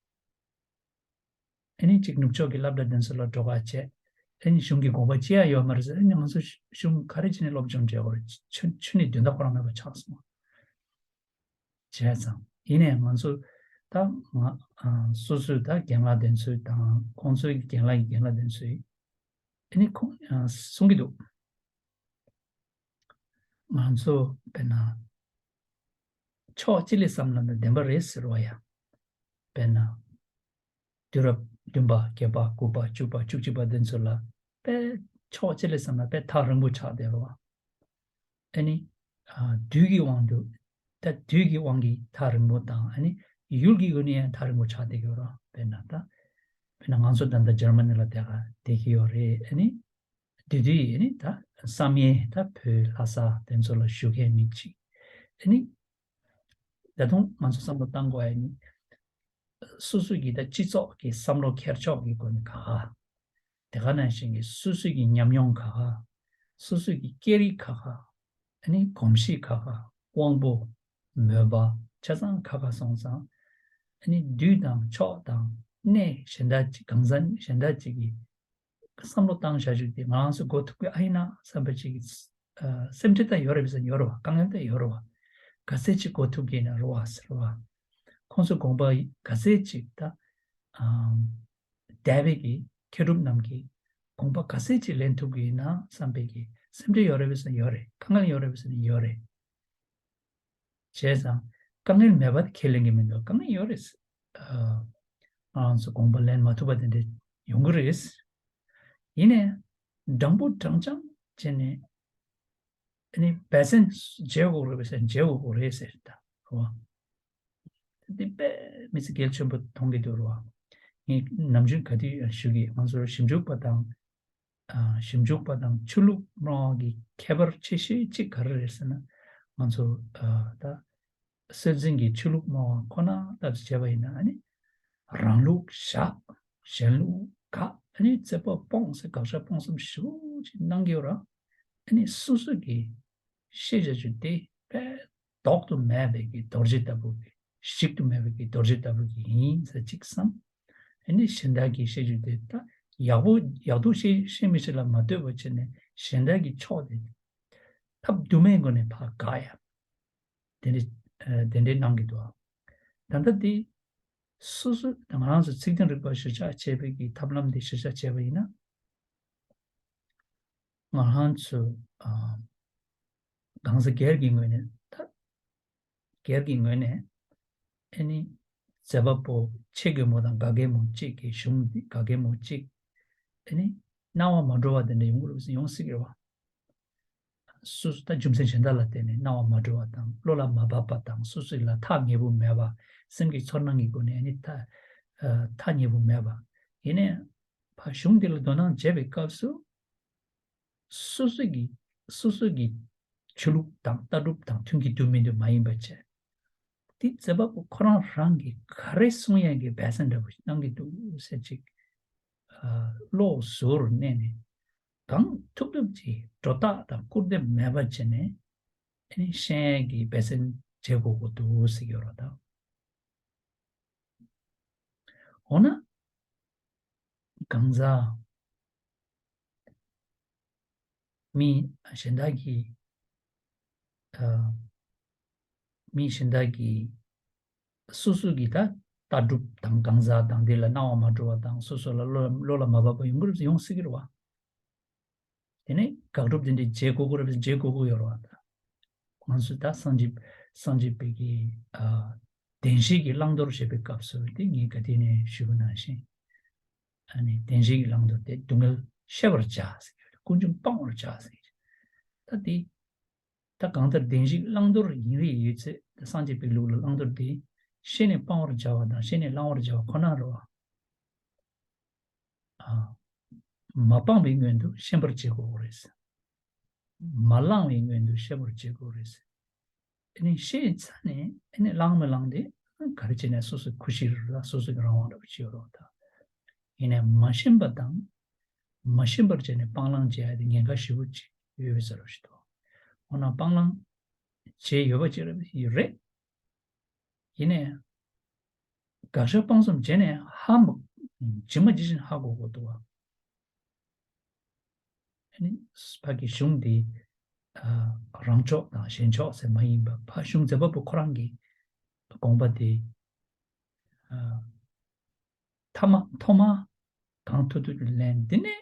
ཨ་ནི་གཅིག་ནུབ་ཕྱོགས་ཀྱི་སློབ་གྲྭ་དེ་ཚོ་ལ་འགྲོ་ག་བྱས། ཨ་ནི་གཞུང་གི་དགོངས་པ་ཅི་ཡང་ཡོད་མ་རེད་ཟེར། ཨ་ནི་ང་ཚོ་གཞུང་ག་རེ་བྱས་ནས་སློབ་སྦྱོང་བྱེད་དགོས་རེད། ཆུ་ཆུ་ནི་དོན་དག་ཁོ་རང་མེད་པ་ཆགས་སོང་། བྱས་ཙང་ཡིན་ནའི་ང་ཚོ་ ད་ང་ཨ་སོ་སོའི་ད་རྒན་ལགས་དེ་ཚོས་དང་ཁོང་ཚོའི་རྒན་ལགས་ཀྱི་རྒན་ལགས་དེ་ཚོས་ཨ་ནི་ཁོང་ཨ་གསུང་གི་འདུག་ང་ཚོ་དཔེར་ན་ཕྱོགས་གཅིག་ལས་བསམ་ན་བདེན་པ་རེད་ཟེར་བ་ཡ། དཔེར་ན། དུས་རབས་བདུན་པ་བརྒྱད་པ་དགུ་པ་བཅུ་པ་བཅུ་གཅིག་པ་འདི་ཚོ་ལ་དཔེ་ཕྱོགས་གཅིག་ལས་བསམ་ན་དཔེ་ཐག་རིང་པོ་ཆགས་བསྡད་རོ། ཨ་ནི། ཨ་དུས་ཀྱི་དབང་དུ། ད་དུས་ཀྱི་དབང་གིས་ཐག་རིང་པོ་དང་ཨ་ནི་ཡུལ་གྱི་སྒོ་ནས་ཡང་ཐག་རིང་པོ་ཆགས་བསྡད་ཀྱི་ཡོད་རོ། དཔེར་ན་ད། དཔེར་ན་ང་ཚོ་ད་ལྟ་འཇར་མ་ནི་ལ་བསྡད་ག་བསྡད་ཀྱི་ཡོད་རེད། ཨ་ནི། དེ་དུས་ཨ་ནི་ད་བསམ་ཡས་ད་བོད་ལྷ་ས་དེ་ཚོ་ལ་བཞུགས་མཁན་མི་གཅིག་ཨ་ནི། ད་དུང་ང་ཚོ་བསམ་བློ་བཏང་དགོས་ཡ་ནི། སོ་སོ་གི་ད་སྤྱི་ཚོགས་ཀྱི་བསམ་བློ་འཁྱེར་ཕྱོགས་ཀྱི་སྒོ་ནས་ག་དེ་ག་ནང་བཞིན་གྱི་སོ་སོ་གི་ཉམས་མྱོང་ག་ག་སོ་སོ་གི་སྐད་རིགས་ག་ག་ཨ་ནི་གོམས་གཤིས་ག་ག་དབང་པོ། མོས་པ། ཆ་ཚང་ག་ག་སོང་ཙང་། ཨ་ནི་དུས་དང་ཕྱོགས་དང་གནས་གཞན་དག་ཅིག་གང་ཟག་གཞན་དག་ཅིག་གི་བསམ་བློ་བཏང་བྱ་ཞིག་དེ་ང་རང་ཚོ་གོ་ཐུབ་ཀྱི་ཨ་ཡིན་ན་བསམ་པ་ཅིག་གི་སེམས་ཁྲལ་ད་ཡོད་རེད་པས་ཡོད་རེད་བ། དཀའ་ངལ་ད་ཡོད་རེད་བ། ག་ཚད་ཅིག་གོ་ཐུབ་ཀྱི་ཡིན་ན་རེད་བ་ཟེར་བ། ཁོང་ཚོ་དགོངས་པ་ག་ཚད་ཅིག་ད་འདས་པའི་གི་མཁས་གྲུབ་རྣམས་ཀྱི་དགོངས་པ་ག་ཚད་ཅིག་ལེན་ཐུབ་ཀྱི་ཡིན་ན་བསམ་པའི་གི་སེམས་ཁྲལ་ཡོད་རེད་པས་ཡོད་རེད། དཀའ་ངལ་ཡོད་རེད་པས་ཡོད་རེད། བྱས་ཙང་དཀའ་ངལ་མེད་པ་དེ་ཁས་ལེན་གྱི་མི་འདུག་དཀའ་ངལ་ཡོད་རེད། ཨ་ང་རང་ཚོ་དགོངས་པ་ལེན་མ་ཐུབ་པ་དེ་འདྲ་ཡོང་གི་རེད། ཡིན་ནའི་འགྲངས་པོ་འགྲངས་ཅང་བྱས་ནས་ཨ་ནི་འབད་བརྩོན་བྱེད་དགོས་རེད་པས་བྱེད་དགོས་རེད་ཟེར་ད་རེད་བ། དེ་དཔེ་མི་ཚེ་གལ་ཆེན་པོ་མཐོང་གི་འདུག་རེད་བ། ངས་ནམ་རྒྱུན་ག་དུས་ཡང་ཞུ་གི། ང་ཚོར་ཞིབ་འཇུག་པ་དང་། ཞིབ་འཇུག་པ་དང་ཆོས་ལུགས་སྨྲ་བ་གི་ཁྱད་པར་ཆེ་ཤོས་གཅིག་ག་རེ་རེད་ཟེར་ན། ང་ཚོ་ད་སྲོལ་འཛིན་གྱི་ཆོས་ལུགས་སྨྲ་བ་ཁོ་ན་ལྟ་བུ་བྱས་པ་ཡིན་ན་ཨ་ནི་རང་ལུགས་བཞག་གཞན་ལུགས་དགག་ཨ་ནི་རྩོད་པ་སྤོང་ཟེར་དགག་བཞག་སྤོང་གསུམ་ཞེ་པོ་ཅིག་གནང་གི་ཡོད་ར། ཨ་ནི་སོ་སོ་གི་ཤེས་བྱ་ཆུ་དེ་དཔེ་ལྡོག་ཏུ་མེད་པའི་གི་རྡོ་རྗེ་ལྟ་བུ་གི་ཞིག་ཏུ་མེད་པའི་གི་རྡོ་རྗེ་ལྟ་བུ་གི་ཡིན་ཟེར་གཅིག་བསམ། ཨ་ནི་གཞན་དག་གི་བཤད་རྒྱུ་དེ་ད་ཡག་པོ་ཡག་སྡུག་བཤད་བཤད་མི་བཤད་ལ་མ་ལྟོས་པ་བྱས་ནས་གཞན་དག་གི་ཕྱོགས་དེ་ཐབས་སྡུག་མའི་སྒོ་ནས་ཕར་དགག་ཡ། དེ་འདྲ་ཨ་དེ་འདྲའི་གནང་གི་འདུག་ད་ལྟ་དེ་སོ་སོ་ང་རང་ཚོ་ཚིག་དོན་རིག་པ་གཞིར་བཞག་བྱས་པའི་གི་ཐབས་ལམ་དེ་གཞིར་བཞག་བྱས་པ་ཡིན་ན། ང་རང་ཚོ་ཨ་གང་ཟག་སྒེར་གྱི་ངོས་ནས་ད་སྒེར་གྱི་ངོས་ནས་ཨ་ནི་མཛད་པ་པོ་ཆེ་གེ་མོ་དང་ག་གེ་མོ་གཅིག་གི་གཞུང་འདི་ག་གེ་མོ་གཅིག་ཨ་ནི་སྣང་བ་མ་འགྲོ་བ་དེ་འདྲ་ཡོང་གི་རེད་ཟེར་ཡོང་སྲིད་ཀྱི་རེད་བ། སོ་སོ་ད་རྒྱུ་མཚན་གཞན་དག་ལ་བརྟེན་ནས་སྣང་བ་མ་འགྲོ་བ་དང་བློ་ལ་མ་བབས་པ་དང་སོ་སོ་ལ་ཐག་ཉེ་པོ་མེད་པ་སེམས་ཀྱི་ཚོར་སྣང་གི་སྒོ་ནས་ཨ་ནི་ཐག་ཐག་ཉེ་པོ་མེད་པ་ཡིན་ནའི་ཕ་གཞུང་འདི་ལ་དོ་སྣང་བྱེད་པའི་སྐབས་སུ། སོ་སོ་གི་སོ་སོ་གི་ཆོས་ལུགས་དང་ལྟ་གྲུབ་དང་མཐུན་གྱི་འདུག་མི་འདུག་མ་ཡིན་པ་བྱས། དེ་མཛད་པ་པོ་ཁོ་རང་རང་གིས་ག་རེ་གསུང་ཡག་གི་འབད་བརྩོན་འདྲ་པོ་ཞིག་གནང་གི་འདུག་ཟེར་ཅིག་ཨ་བློ་གཟུ་བོར་གནས་ནས་གང་ཐུབ་ཐུབ་ཀྱིས་སྒྲོ་བཏགས་དང་སྐུར་འདེབས་མེད་པ་བྱས་ནས་ཨ་ནི་ཤེས་ཡག་གི་འབད་བརྩོན་བྱེད་དགོས་ཀྱི་འདུག་ཟེར་གྱི་ཡོད་རེད་ད། འོ་ན། གང་ཟག་མི་གཞན་དག་གིས་ཨ་མི་གཞན་དག་གིས་སོ་སོ་གི་ད་ལྟ་གྲུབ་དང་གང་ཟག་དང་དེ་ལ་སྣང་བ་མ་འགྲོ་བ་དང་སོ་སོ་ལ་བློ་བློ་ལ་མ་བབས་པ་ཡོང་གི་རེད་ཡོང་སྲིད་ཀྱི་རེད་བ། དེ་ནས་དགག་སྒྲུབ་དེ་འདྲའི་བྱེད་དགོས་ཀྱི་རེད་བྱེད་དགོས་ཀྱི་ཡོད་རེད་བ། ད་ང་ཚོས་ད་སངས་རྒྱས་སངས་རྒྱས་པའི་གི་ཨ་བདེན་བཞིའི་གི་བླང་དོར་བྱེད་པའི་སྐབས་སུ་དེ་ངས་ག་དུས་ནས་ཞུས་པ་ནང་བཞིན། ཨ་ནི་བདེན་བཞིའི་གི་བླང་དོར་དེ་སྡུག་བསྔལ་ཤེས་པར་བྱ་ཟེར་གྱི་ཡོད་རེད། ཀུན་འབྱུང་སྤང་བར་བྱ་ཟེར་གྱི་རེད། ད་དེ་ད་གང་ལྟར་བདེན་བཞིའི་བླང་དོར་ཡིན་རེད་ཡོད་ཚད་ད་སངས་རྒྱས་པའི་ལུགས་ལ་བླང་དོར་དེ་ཤེས་ནས་སྤང་བར་བྱ་བ་དང་ཤེས་ནས་བླང་བར་བྱ་བ་ཁོ་ན་རེད་བ། ཨ། མ་སྤངས་པའི་སྔོན་དུ་ཤེས་པར་བྱེད་དགོས་རེད། མ་བླངས་པའི་སྔོན་དུ་ཤེས་པར་བྱེད་དགོས་རེད། ཨ་ནི་ཤེས་ཚར་ནས་ཨ་ནི་བླངས་མི་བླངས་དེ་ག་རེ་བྱས་ནས་སོ་སོའི་ཁུ་བྱུག་ལ་སོ་སོ་གི་རང་དབང་འདྲ་པོ་ཅིག་ཡོད་རེད་བ། ད་ཡིན་ནའི་མ་ཤེས་པ་དང་མ་ཤེས་པར་བྱས་ནས་སྤང་བླང་བྱེད་ཡ་དེ་ཉེན་ཁ་ཞེ་པོ་ཅིག་ཡོད་པའི་བཟོ་འདྲ་ཞིག་འདུག་འོ་ན་སྤང་བླང་བྱས་ཡོད་པ་ཅིག་རེད། ཡོད་རེད། ཡིན་ནའི། དགག་བཞག་སྤང་གསུམ་བྱས་ནས་ཧ་མ། ཇི་མ་ཇི་བཞིན་ཧ་གོ་དགོས་འདུག་བ། ཨ་ནི། ཕ་གི་གཞུང་འདི། ཨ། རང་ཕྱོགས་དང་གཞན་ཕྱོགས་ཟེར་མ་ཡིན་པ་ཕ་གཞུང་མཛད་པ་པོ་ཁོ་རང་གི་དགོངས་པ་དེ། ཨ། ཐ་མ་ཐོག་མ་གང་ཐུབ་ཐུབ་ཀྱིས་ལེན། དེ་ནས་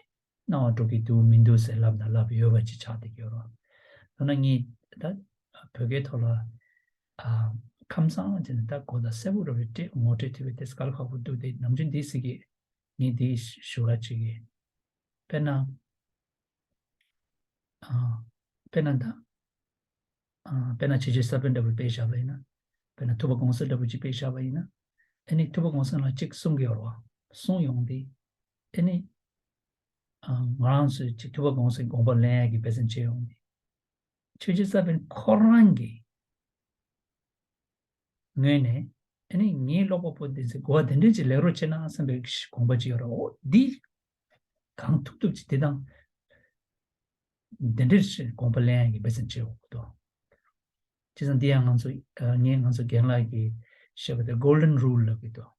སྣང་བ་འགྲོ་གི་འདུག་མི་འདུག་ཟེར་ལབ་ན་ལབ་ཡོད་པ་ཅིག་ཆགས་བསྡད་ཀྱི་ཡོད་རེད། ད་ནང་ངས་ད་བོད་སྐད་ཐོག་ལ་ཨ་ཁམས་བཟང་ཅན་ད་གོ་ད་གསལ་པོ་རེད་པས། ངོ་སྤྲོད་ཐུབ་པའི་དེ་དཀའ་ལས་ཁག་པོ་འདུག་དེ་ནམ་རྒྱུན་འདི་ཟེར་གི་ངས་འདི་ཞུ་ག་ཅིག་གི། དཔེར་ན། ཨ། དཔེར་ན་ད། ཨ། དཔེར་ན་ཆོས་རྗེ་ས་པཎ་འདྲ་པོ་དཔེ་བཞག་པ་ཡིན་ན། དཔེར་ན་ཐུབ་པ་དགོངས་གསལ་འདྲ་པོ་ཅིག་དཔེ་བཞག་པ་ཡིན་ན། ཨ་ནི་ཐུབ་པ་དགོངས་གསལ་ལ་ཅིག་གསུང་གི་ཡོད་རེད་བ། གསུང་ཡོང་དུས། ཨ་ནི། ཨ། ང་རང་ཚོས་ཅིག་ཐུབ་པ་དགོངས་གསལ་དགོངས་པ་ལེན་ཡག་གི་འབད་བརྩོན་བྱས་ཡོང་དུས། ཆོས་རྗེ་ས་པཎ་ཁོ་རང་གི་ངོས་ནས། ཨ་ནི་ངའི་ཀློག་པ་པོ་འདི་ཚོས་གོ་བ་དེ་འདྲས་ཅིག་ལེན་རོགས་བྱེད་ན་བསམ་པའི་དགོངས་པ་ཅིག་ཡོད་རེད། འོ་འདི་གང་ཐུབ་ཐུབ་ཅིག་དེ་དང་དེ་འདྲས་ཅིག་དགོངས་པ་ལེན་ཡག་གི་འབད་བརྩོན་བྱེད་དགོས་འདུག་བྱས་ཙང་འདི་ཡང་ང་ཚོ་ཨ་ངས་ང་ཚོ་རྒན་ལགས་ཀྱིས་བཤད་པ་དེ་Golden Rule ལབ་ཀྱི་འདུག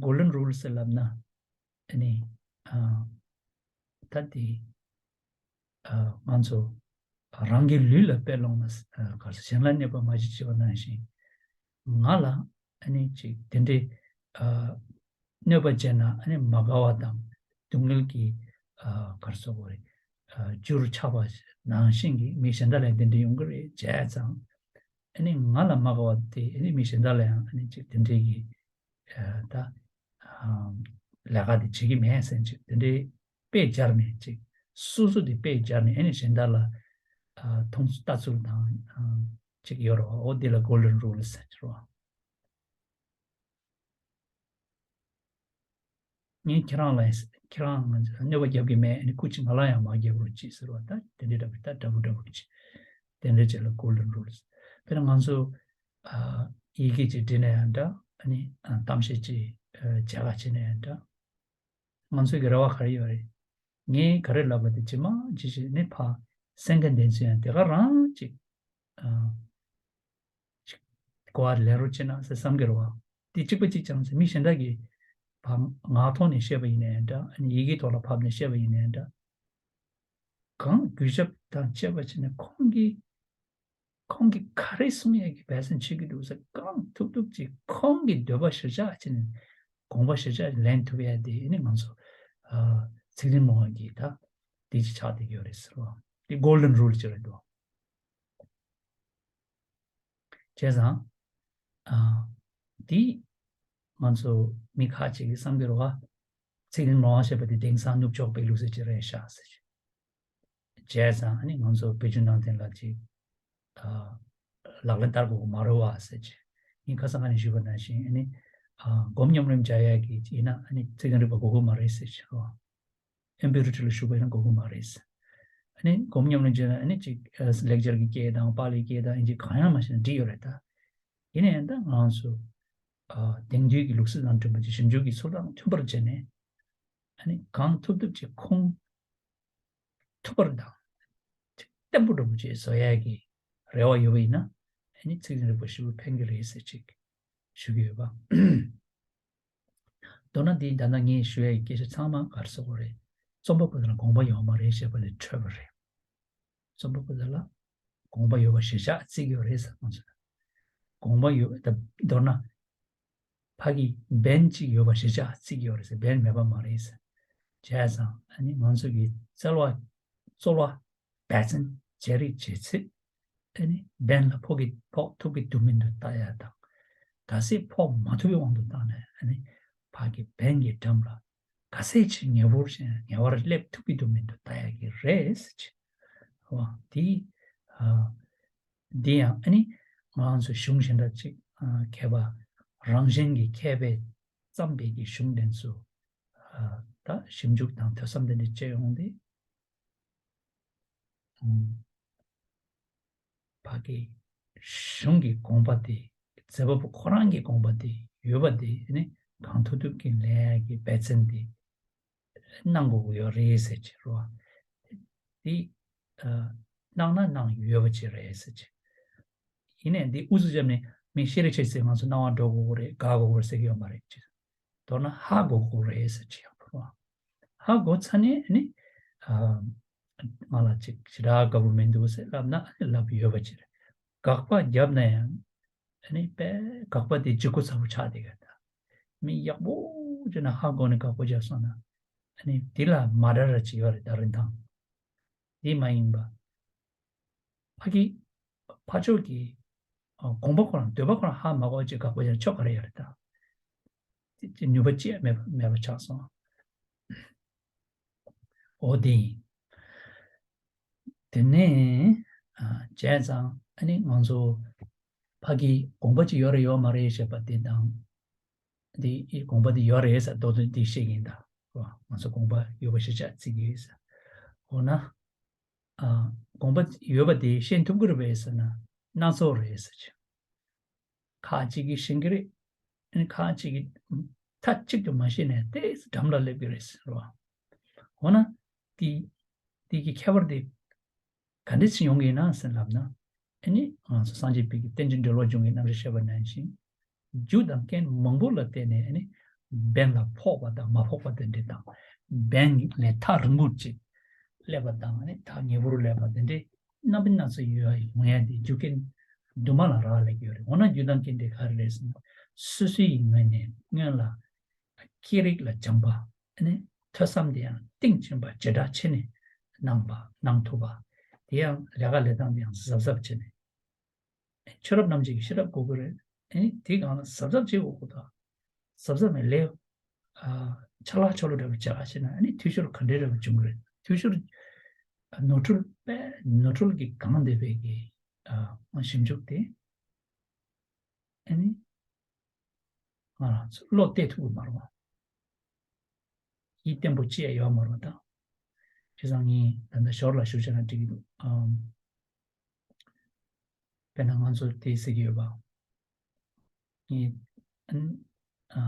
Golden Rule ཟེར་ལབ་ན། ཨ་ནི། ཨ། ད་དེ། ཨ། ང་ཚོ་རང་གི་ལུས་ལ་དཔེ་ལོངས་ན། ཨ། ག་རེ་ཟེར། གཞན་ལ་གནོད་པ་མ་བྱེད་ཅེས་པ་ནང་བཞིན། ང་ལ་ཨ་ནི་ཅིག་དེ་འདྲའི། ཨ། གནོད་པ་བྱས་ན་ཨ་ནི་མ་དགའ་བ་དང་སྡུག་བསྔལ་གྱི། ཨ། ག་རེ་ཟེར་དགོས་རེད། ཨ། རྒྱུར་ཆགས་པ་ནང་བཞིན་གྱི་མི་གཞན་དག་ལ་དེ་འདྲ་ཡོང་གི་རེད། བྱས་ཙང་། ཨ་ནི་ང་ལ་མ་དགའ་བ་དེ་ཨ་ནི་མི་གཞན་དག་ལ་ཡང་ཨ་ནི་ཅིག་དེ་འདྲའི་གི། ཨ། ད། ཨ། ལས་ཀ་དེ་བྱེད་ཀྱི་མེད་ཟེར་ཅིག་དེ་འདྲའི་དཔེ་སྦྱར་ནས་ཅིག་སོ་སོ་དེ་དཔེ་སྦྱར་ནས་ཨ་ནི་གཞན་དག་ལ། ཨ། མཐོང་ཚུལ་ལྟ་ཚུལ་དང་། ཨ། ཅིག་ཡོད་རེད་བ། འོ་འདི་ལ་Golden Rule ཟེར་གྱི་རེད་བ། ངས་ཁྱེད་རང་ལ། ཁྱེད་རང་གནོད་པ་རྒྱབ་ཀྱི་མེད། ཨ་ནི་སྐུ་མཁྱེན་ང་ལ་ཡང་མ་རྒྱབ་རོགས་གྱིས་ཟེར་བ། ད་དེ་འདྲའི་འདྲ་པོ། ད་འདྲ་པོ་འདྲ་པོ་གྱིས། དེ་འདྲ་བྱས་ལ་Golden Rule། དཔེར་ན་ང་ཚོ། ཨ། ཡི་གེ་ཅིག་འབྲི་ན་ཡང་འདྲ། ཨ་ནི། ཨ། གཏམ་བཤད་ཅིག་ཨ། བྱེད་ག་བྱེད་ན་ཡང་འདྲ། ང་ཚོའི་གི་རེ་བ་ག་རེ་ཡོད་རེད། ངས་ག་རེ་ལབ་པ་དེ་ཇི་མ་ཇི་བཞིན་ནི་ཕ་གསན་མཁན་དེ་ཚོ་ཡང་དེ་ག་རང་ཅིག་ཨ། ཅིག་གོ་བ་ལེན་རོགས་བྱེད་ན་ཟེར་བསམ་གྱི་རེད་བ། དེ་གཅིག་པ་གཅིག་རྐྱང་ཟེར། མི་གཞན་དག་གིས་ཕ་ངག་ཐོག་ནས་བཤད་པ་ཡིན་ནའི་འདྲ། ཨ་ནི་ཡི་གེ་ཐོག་ལ་ཕབ་ནས་བཤད་པ་ཡིན་ནའི་འདྲ། གང་གུས་ཞབས་དང་བཅས་པ་བྱས་ནས་ཁོང་གིས། ཁོང་གིས་ག་རེ་གསུང་ཡས་ཀྱི་འབད་བརྩོན་བྱེད་ཀྱི་འདུག་ཟེར། གང་ཐུབ་ཐུབ་ཅིག་ཁོང་གི་འདོད་པ་གཞིར་བཞག་བྱས་ནས་དགོངས་པ་གཞིར་བཞག་ལེན་ཐུབ་ཡས་དེ་ནི་ང་ཚོ། ཨ། ཚིག་རིང་མོ་བ་གི་ད་དེ་ཅིག་ཆགས་བསྡད་ཀྱི་ཡོད་རེད་ཟེར་བ། དེ་Golden Rule ཅིག་རེད་འདུག་བྱས་ཙང་། ཨ། དེ་ང་ཚོ་མི་ཁ་ཅིག་གིས་བསམ་གྱི་རེད་བ། ཚིག་རིང་མོ་བ་ཞེས་པ་དེ་དེང་སང་ནུབ་ཕྱོགས་པའི་ལུགས་སྲོལ་ཅིག་རེད་ཤག་ཟེར། བྱས་ཙང་ཨ་ནི་ང་ཚོ་བོད་བརྒྱུད་ནང་བསྟན་ལ་ཅིག་ཨ། ལག་ལེན་བསྟར་དགོས་ཀྱི་མ་རེད་བ་ཟེར་ཅིག་ངས་ཁ་སང་ཁ་ནས་ཞུས་པ་ནང་བཞིན། ཨ་ནི། ཨ། སྒོམ་ཉམས་ལེན་བྱ་ཡག་གི་ཡིན་ན་ཨ་ནི་ཚིག་རིང་རིག་པ་དགོས་ཀྱི་མ་རེད་ཟེར་ཅིག་རོ། ཨེམ་པི་རི་ཊི་ལ་ཞུགས་པ་ཡིན་ན་དགོས་ཀྱི་མ་རེད་ཟེར། ཨ་ནི་སྒོམ་ཉམས་ལེན་བྱས་ན་ཨ་ནི་ཅིག་ཨ། ལེགས་སྦྱར་གྱི་སྐད་དང་པཱ་ལིའི་སྐད་དང་ཨིན་ཇི་གང་ཡང་མ་ཤེས་ན་འགྲིག་ཡོད་རེད་ད། ཡིན་ན་ཡང་ད་ང་ཚོ། ཨ། དེང་དུས་ཀྱི་ལུགས་སྲོལ་དང་མཐུན་པ་ཅིག་ཞིབ་འཇུག་གི་ཚུལ་དང་མཐུན་པར་བྱས་ནས། ཨ་ནི་གང་ཐུབ་ཐུབ་ཅིག་ཁུངས་ཐུབ་པར་དང་། ཅིག་བརྟན་པོ་འདྲ་པོ་ཅིག་བཟོ་ཡག་གི་རེ་བ་ཡོད་པ་ཡིན་ན། ཨ་ནི་ཚིག་རིང་རིག་པ་ཞེ་པོ་ཕན་གྱི་རེད་ཟེར་ཅིག་ཞུ་གི་ཡོད་པ། མདོར་ན་འདི་ད་ལྟ་ངས་ཞུ་ཡག་གི་སྐད་ཆ་ཚང་མ་ག་རེ་ཟེར་དགོས་རེད། རྩོམ་པ་པོ་དེ་ལ་དགོངས་པ་ཡོད་མ་རེད་ཞེས་པ་ལས་འཕྲོས་པ་རེད། རྩོམ་པ་པོ་དེ་ལ་དགོངས་པ་ཡོད་པ་གཞིར་བཞག་བརྩི་གི་ཡོད་རེད་ཟེར། ང་ཚོས་དགོངས་པ་ཡོད། ད་མདོར་ན་ཕ་གི་འབེན་གཅིག་ཡོད་པ་གཞིར་བཞག་བརྩི་གི་ཡོད་རེད་ཟེར། འབེན་མེད་པ་མ་རེད་ཟེར། བྱས་ཙང་ཨ་ནི་ང་ཚོ་གི་རྩལ་བ། རྩོལ་བ། འབད་བརྩོན་བྱེད་རིགས་བྱེད་ཚེ། ཨ་ནི་འབེན་ལ་ཕོག་གི་ཕོག་ཐུབ་ཀྱི་འདུག་མི་འདུག་ལྟ་ཡ་དང་། གལ་སྲིད་ཕོག་མ་ཐུབ་པའི་དབང་དུ་བཏང་ནས། ཨ་ནི་ཕ་གི་འབེན་གྱི་འགྲམ་ལ་ག་ཚད་ཅིག་ཉེ་བོར་ཞིག་ཉེ་བར་སླེབས་ཐུབ་ཀྱི་འདུག་མི་འདུག་ལྟ་ཡ་གི་རེད་ཟེར་གྱི། འོ་དེ། ཨ། འདི་ཡང་ཨ་ནི་ང་རང་ཚོ་གཞུང་གཞན་དག་ཅིག་ཨ། མཁས་པ་རང་གཞན་གྱི་མཁས་པས་བརྩམས་པའི་གི་གཞུང་དེ་ཚོ། ཨ། ད་ཞིབ་འཇུག་དང་ཐོས་བསམ་དེ་འདྲ་བྱས་ཡོང་སྟེ། ཨ། ཕ་གི་གཞུང་གི་དགོངས་པ་དེ། མཛད་པ་པོ་ཁོ་རང་གི་དགོངས་པ་དེ་ཡོད་པ་དེ་ནི་གང་ཐུབ་ཐུབ་ཀྱིས་ལེན་ཡག་གི་འབད་བརྩོན་དེ་གནང་དགོས་ཀྱི་ཡོད་རེད་ཟེར་གྱི་རེད་བ། དེ། ཨ། གནང་ན་གནང་ཡོད་པ་ཅིག་རེད་ཟེར་གྱི། ཡིན་ནའི་འདི་ཨུ་ཚུགས་བརྒྱབ་ནས་མི་ཤེས་རེ་ཆེ་ཟེར་ང་ཚོ་སྣང་བ་འགྲོ་དགོས་ཀྱི་རེད། དགའ་དགོས་ཀྱི་རེད་ཟེར་གྱི་ཡོད་མ་རེད་ཅེས། མདོར་ན་ཧ་གོ་དགོས་རེད་ཟེར་གྱི་ཡོད་པ་རེད། ཧ་གོ་ཚར་ནས་ཨ་ནི། ཨ། ང་ལ་ཅིག་ཞེ་དྲག་དགའ་པོ་མི་འདུག་ཟེར་ལབ་ན་ཨ་ནི་ལབ་ཡོད་པ་ཅིག་རེད། དགག་པ་བརྒྱབ་ན་ཡང་ཨ་ནི་དཔེ་དགག་པ་དེ་ལྗིད་ཁོག་ཚ་པོ་ཆགས་བསྡད་ཀྱི་ད། མི་ཡག་པོ་བྱས་ན་ཧ་གོ་ནས་དགག་པ་བརྒྱབ་སོང་ན། ཨ་ནི་དེ་ལ་མ་འདྲ་ར་ཅིག་ཡོད་རེད་ད་རིན་ཐང་། དེ་མ་ཡིན་པ། ཕ་གི་ཕ་ཕྱོགས་ཀྱི་ཨ་དགོངས་པ་ཁོ་རང་འདོད་པ་ཁོ་རང་ཧ་མ་གོ་བ་ཅིག་དགག་པ་བརྒྱབ་ན་ཆོ་ག་རེ་ཡོད་རེད་ད། དེ་ནུས་པ་ཅི་ཡང་མེད་པ་མེད་པ་ཆགས་སོང་། འོ་དེ་ཡིན། དེ་ནས་ཨ་བྱས་ཙང་ཨ་ནི་ང་ཚོ་ཕ་གི་དགོངས་པ་ཅིག་ཡོད་རེད་ཡོད་མ་རེད་ཞེས་པ་དེ་དང་། དེ་ཨི་དགོངས་པ་དེ་ཡོད་རེད་ཟེར་མདོ་དོན་དེ་བཤད་ཀྱིན་ད། རོ། ང་ཚོ་དགོངས་པ་ཡོད་པ་ཞིག་ཆགས་བརྩི་གི་ཡོད་ཟེར། འོ་ན། ཨ་དགོངས་པ་ཡོད་པ་དེ་ཤེས་ཐུབ་ཀྱི་རེད་པས་ཟེར་ན་སྣ་ཚོགས་རེད་ཟེར་གྱི། ཁ་ཅིག་གིས་ཤེས་ཀྱི་རེད། ཨ་ནི་ཁ་ཅིག་གིས་མཐའ་གཅིག་ཏུ་མ་ཤེས་ནས་ཏོག་ཙམ་འགྲམ་ལ་སླེབས་ཀྱི་རེད་ཟེར་བ། འོ་ན། དེ་དེ་གི་ཁྱད་པར་དེ་ག་འདྲ་ཞིག་ཡོང་གི་ཡིན་ན་ཟེར་ལབ་ན། ཨ་ནི་ང་ཚོ་སངས་རྒྱས་པའི་གི་བསྟན་བཅོས་འགྲེལ་བ་སྦྱོང་གི་རྣམ་གཞག་བཤད་པ་ནང་བཞིན། རྒྱུ་དང་རྐྱེན་མང་པོ་ལ་བརྟེན་ནས་ཨ་ནི་འབེན་ལ་ཕོག་པ་དང་མ་ཕོག་པ་དེ་འདྲ་དང་། འབེན་ལས་ཐག་རིང་པོ་ཅིག་སླེབས་པ་དང་ཨ་ནི་ཐག་ཉེ་པོར་སླེབས་པ་དེ་འདྲའི་རྣམ་པ་སྣ་ཚོགས་ཡོང་ཡ་དེ་རྒྱུ་རྐྱེན་དུ་མ་ལ་རག་ལས་ཀྱི་ཡོད་རེད། འོ་ན་རྒྱུ་དང་རྐྱེན་དེ་ག་རེ་རེད་ཟེར་ན། སོ་སོའི་ངོས་ནས་སྔོན་ལ་སྐད་རིགས་ལ་སྦྱངས་པ། ཨ་ནི་ཐོས་བསམ་དེ་ཡང་གཏིང་ཕྱིན་པ་ཇེ་དྲག་ཕྱིན་ནས་གནང་བ་གནང་ཐུབ་པ། དེ་ཡང་ལས་ཀ་ལས་སྟངས་དེ་ཡང་གཟབ་གཟབ་བྱས་ནས། ཆོས་རབ་རྣམ་འབྱེད་ཀྱི་ཤེས་རབ་དགོས་ཀྱི་རེད། ཨེ་དེའི་སྒང་ལ་གཟབ་གཟབ་བྱེད་དགོས་ཀྱི་འདུག་གཟབ་གཟབ་མེད་ལས། ཨ་ཆ་ལག་ཆོ་ལོ་འདྲ་བོ་བྱེད་ལ་བྱེད་ན་ཨ་ནི་འཐུས་ཤོར་ག་འདྲའི་འདྲ་བོ་བྱུང་གི་རེད། འཐུས་ཤོར་ནོར་འཁྲུལ་དཔེ་ནོར་འཁྲུལ་གྱི་སྒང་བསྡད་པའི་གི་ཨ་ཞིབ་འཇུག་དེ་ཨ་ནི་ང་རང་ཚོ་བློ་གཏད་ཐུབ་ཀྱི་མ་རེད་བ། ཡིད་བརྟན་པོ་ཅི་ཡང་ཡོད་མ་རེད་ད། བྱས་ཙང་ངས་ད་ལྟ་ཞོར་ལ་ཞུ་བྱས་ན་འགྲིག་གི་འདུག་ཨམ། དཔེར་ན་ང་ཚོ་དེ་ཟེར་གྱི་ཡོད་པ། ངས་ཨ་ནི་ཨ་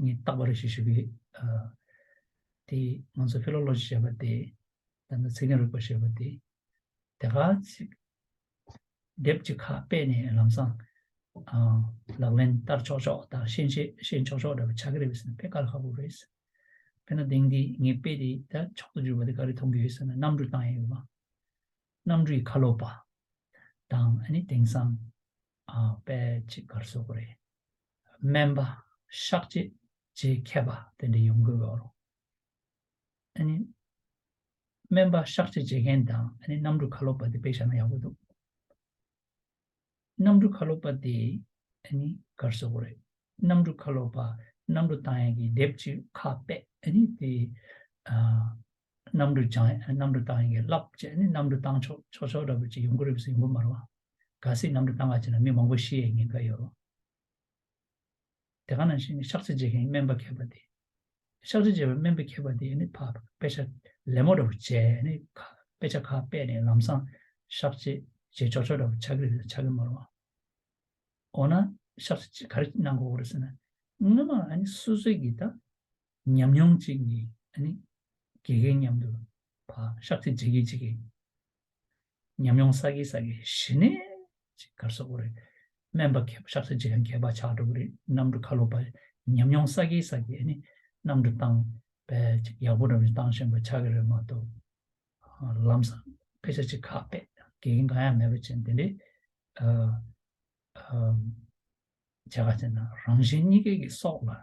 ངས་རྟག་པར་ཞུ་ཞུ་གི་ཨ་དེ་ང་ཚོ་ཕི་ལོ་ལོ་ཇི་ཞེས་པ་དེ། ད་ལྟ་ཚིག་དོན་རིག་པ་ཞེས་པ་དེ། དེ་ག་ཅིག་དེབ་ཅིག་ཁ་ཕྱེ་ནས་ལམ་སང་ཨ་ལག་ལེན་བསྟར་ཆོག་ཆོག་དང་ཤེས་བྱེད་ཤེས་ཆོག་ཆོག་འདྲ་པོ་ཆགས་ཀྱི་རེད་པས་ཟེར་ན་དཔེ་དཀའ་ལས་ཁག་པོ་རེད། དཔེར་ན་དེང་འདི་ངས་དཔེ་དེ་ད་མཆོག་ཏུ་གྱུར་པ་དེ་ག་རེ་མཐོང་གི་ཡོད་ཟེར་ན་གནམ་གྲུ་བཏང་ཡས་ཡོད་པ། གནམ་གྲུའི་ཁ་ལོ་པ་དང་ཨ་ནི་དེང་སང་ཨ་དཔེ་ཅིག་ག་རེ་ཟེར་དགོས་རེད། སྨན་པ་གཤགས་བཅོས་བྱེད་མཁས་པ་དེ་འདྲ་ཡོང་གི་ཡོད་རེད། ཨ་ནི་སྨན་པ་གཤགས་བཅོས་བྱེད་མཁན་དང་ཨ་ནི་གནམ་གྲུ་ཁ་ལོ་པ་དེ་དཔེ་བཞག་ན་ཡག་པོ་འདུག་གནམ་གྲུ་ཁ་ལོ་པ་དེ་ཨ་ནི་ག་རེ་ཟེར་དགོས་རེད། གནམ་གྲུ་ཁ་ལོ་པ་གནམ་གྲུ་བཏང་ཡས་ཀྱི་དེབ་ཅིག་ཁ་ཕྱེ་ཨ་ནི་དེ་ཨ་གནམ་གྲུ་སྦྱང་ཡས་གནམ་གྲུ་བཏང་ཡས་ཀྱི་ལབ་བྱས་ཨ་ནི་གནམ་གྲུ་བཏང་ཆོག་ཆོག་ཆོག་འདྲ་པོ་ཅིག་ཡོང་གི་རེད་པས་ཟེར་ཡོང་གི་མ་རེད་བ། གལ་སྲིད་གནམ་གྲུ་བཏང་ག་བྱས་ན་མི་མང་པོ་ཤི་ཡས་ཉེན་ཁ་ཡོད་རེད། དེ་ག་ནང་བཞིན་གཤགས་བཅོས་བྱེད་མཁན་སྨན་པ་མཁས་པ་དེ། གཤགས་བཅོས་བྱེད་པའི་སྨན་པ་མཁས་པ་དེ་ནི་ཕ་དཔེ་ཆ་ལད་མོ་འདྲ་པོ་བྱས་ནས་ཁ་དཔེ་ཆ་ཁ་ཕྱེ་ནས་ལམ་སང་གཤགས་བཅོས་བྱེད་ཆོག་ཆོག་འདྲ་པོ་ཆགས་ཀྱི་རེད་ཆགས་ཀྱི་མ་རེད་བ། འོ་ན་གཤགས་བཅོས་ག་རེ་གནང་དགོས་རེད་ཟེར་ན། སྔོན་མ་ཨ་ནི་སོ་སོའི་གི་ད་ཉམས་མྱོང་ཅིག་གིས་ཨ་ནི་དགེ་རྒན་མཉམ་དུ་ཕ་གཤགས་བཅོས་བྱེད་མཁན་ཅིག་གིས། ཉམས་མྱོང་བསགས་ཀྱིན་བསགས་ཀྱིན་གཞི་ནས་ཅིག་ག་རེ་ཟེར་དགོས་རེད། སྨན་པ་མཁས་པ་གཤགས་བཅོས་བྱེད་མཁན་མཁས་པ་ཆགས་འགྲོ་གི་རེད། གནམ་གྲུ་ཁ་ལོ་པ་ཉམས་མྱོང་བསགས་ཀྱིན་བསགས་ཀྱིན་ཨ་ནི་གནམ་གྲུ་བཏང་བས་ཅིག་ཡག་པོ་འདྲ་པོ་ཞིག་བཏང་ཤེས་པ་ཆགས་ཀྱི་རེད་མ་གཏོགས། ལམ་སང་དཔེ་ཆ་ཅིག་ཁ་ཕྱེ་དགེ་རྒན་གང་ཡང་མེད་པ་ཅན་དེ་འདྲའི་ཨ་ཨ་བྱ་དགའ་བྱས་ན་རང་གཞན་གཉིས་ཀའི་གི་སྲོག་ལ་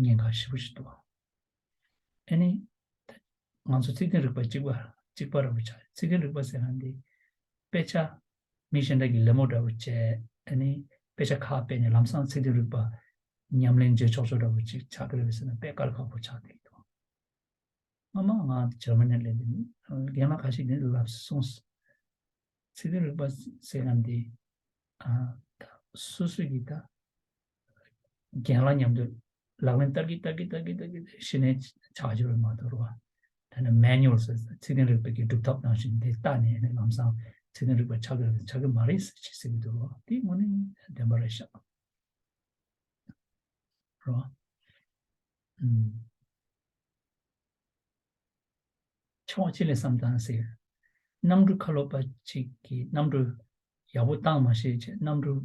ཉེན་ཁ་ཞེ་པོ་ཞིག་འདུག་ཨ་ནི། ང་ཚོ་ཚིག་དོན་རིག་པ་གཅིག་པ་གཅིག་པ་འདྲ་པོ་ཆགས། ཚིག་དོན་རིག་པ་ཟེར་ན་འདི། དཔེ་ཆ་མི་གཞན་དག་གིས་ལད་མོ་འདྲ་པོ་བྱས་ཨ་ནི་དཔེ་ཆ་ཁ་ཕྱེ་ནས་ལམ་སང་ཚིག་དོན་རིག་པ་ཉམས་ལེན་བྱེད་ཆོག་ཆོག་འདྲ་པོ་ཅིག་ཆགས་ཀྱི་རེད་པས་ཟེར་ན་དཔེ་དཀའ་ལས་ཁག་པོ་ཆགས་བསྡད་ཀྱི་འདུག་སྔོན་མ་ང་འཇར་མ་ནི་སླེབས་དུས་རྒན་ལགས་ཁ་ཤས་ཀྱིས་ལབ་སོང་། ཚིག་དོན་རིག་པ་ཟེར་མཁན་འདི་ཨ་ད་སོ་སོ་གིས་ད་རྒན་ལགས་མཉམ་དུ་ལག་ལེན་བསྟར་གྱི་བསྟར་གྱི་བསྟར་གྱི་བསྟར་གྱི་གཞི་ནས་ཆགས་ཀྱི་རེད་མ་གཏོགས་རེད་བ། ད་ནི་མེ་ནུ་ཨལ་ཟེར་ཚིག་དོན་རིག་པའི་གི་སྒྲུབ་ཐབས་ནང་བཞིན་དེ་ལྟ་ནས་ནི་ལམ་སང་ཚིག་དོན་རིག་པ་ཆགས་ཀྱི་རེད་ཆགས་ཀྱི་མ་རེད་ཟེར་ཅིག་ཟེར་གྱི་འདུག་རེད་བ། དེ་དངོས་གནས་བདེན་པ་རེད་ཤག་རོ། ཨུམ། ཆུང་བ་ཅིག་ལས་བསམ་བཏང་ཟེར། གནམ་གྲུ་ཁ་ལོ་པ་ཅིག་གིས་གནམ་གྲུ་ཡག་པོ་བཏང་མ་ཤེས་བྱས་གནམ་གྲུ་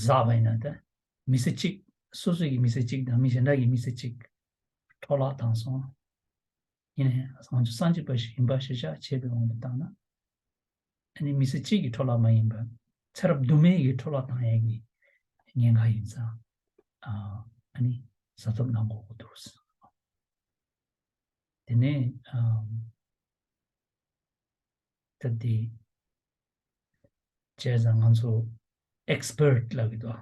ཟགས་པ་ཡིན་ན་ད་མི་ཚེ་གཅིག་སོ་སོ་ཡི་མི་ཚེ་གཅིག་དང་མི་གཞན་དག་གི་མི་ཚེ་གཅིག་འཕྲོ་བརླག་བཏང་སོང་། ཡིན་ནའི་ང་ཚོ་སངས་རྒྱས་པ་ཞིག་ཡིན་པ་ཞིག་ཆ་བྱས་པའི་དབང་དུ་བཏང་ན། ཨ་ནི་མི་ཚེ་གཅིག་གི་འཕྲོ་བརླག་མ་ཡིན་པར་ཚེ་རབས་དུ་མའི་གི་འཕྲོ་བརླག་བཏང་ཡས་ཀྱི་ཉེན་ཁ་ཡིན་ཙང་། ཨ་ ཨ་ནི་གཟབ་གཟབ་གནང་དགོས་ཀྱི་འདུག་དེ་ནས་ཨམ། ད་དེ་བྱས་ཙང་ང་ཚོ་ཨེག་སི་པར་ཊི་ལབ་ཀྱི་འདུག་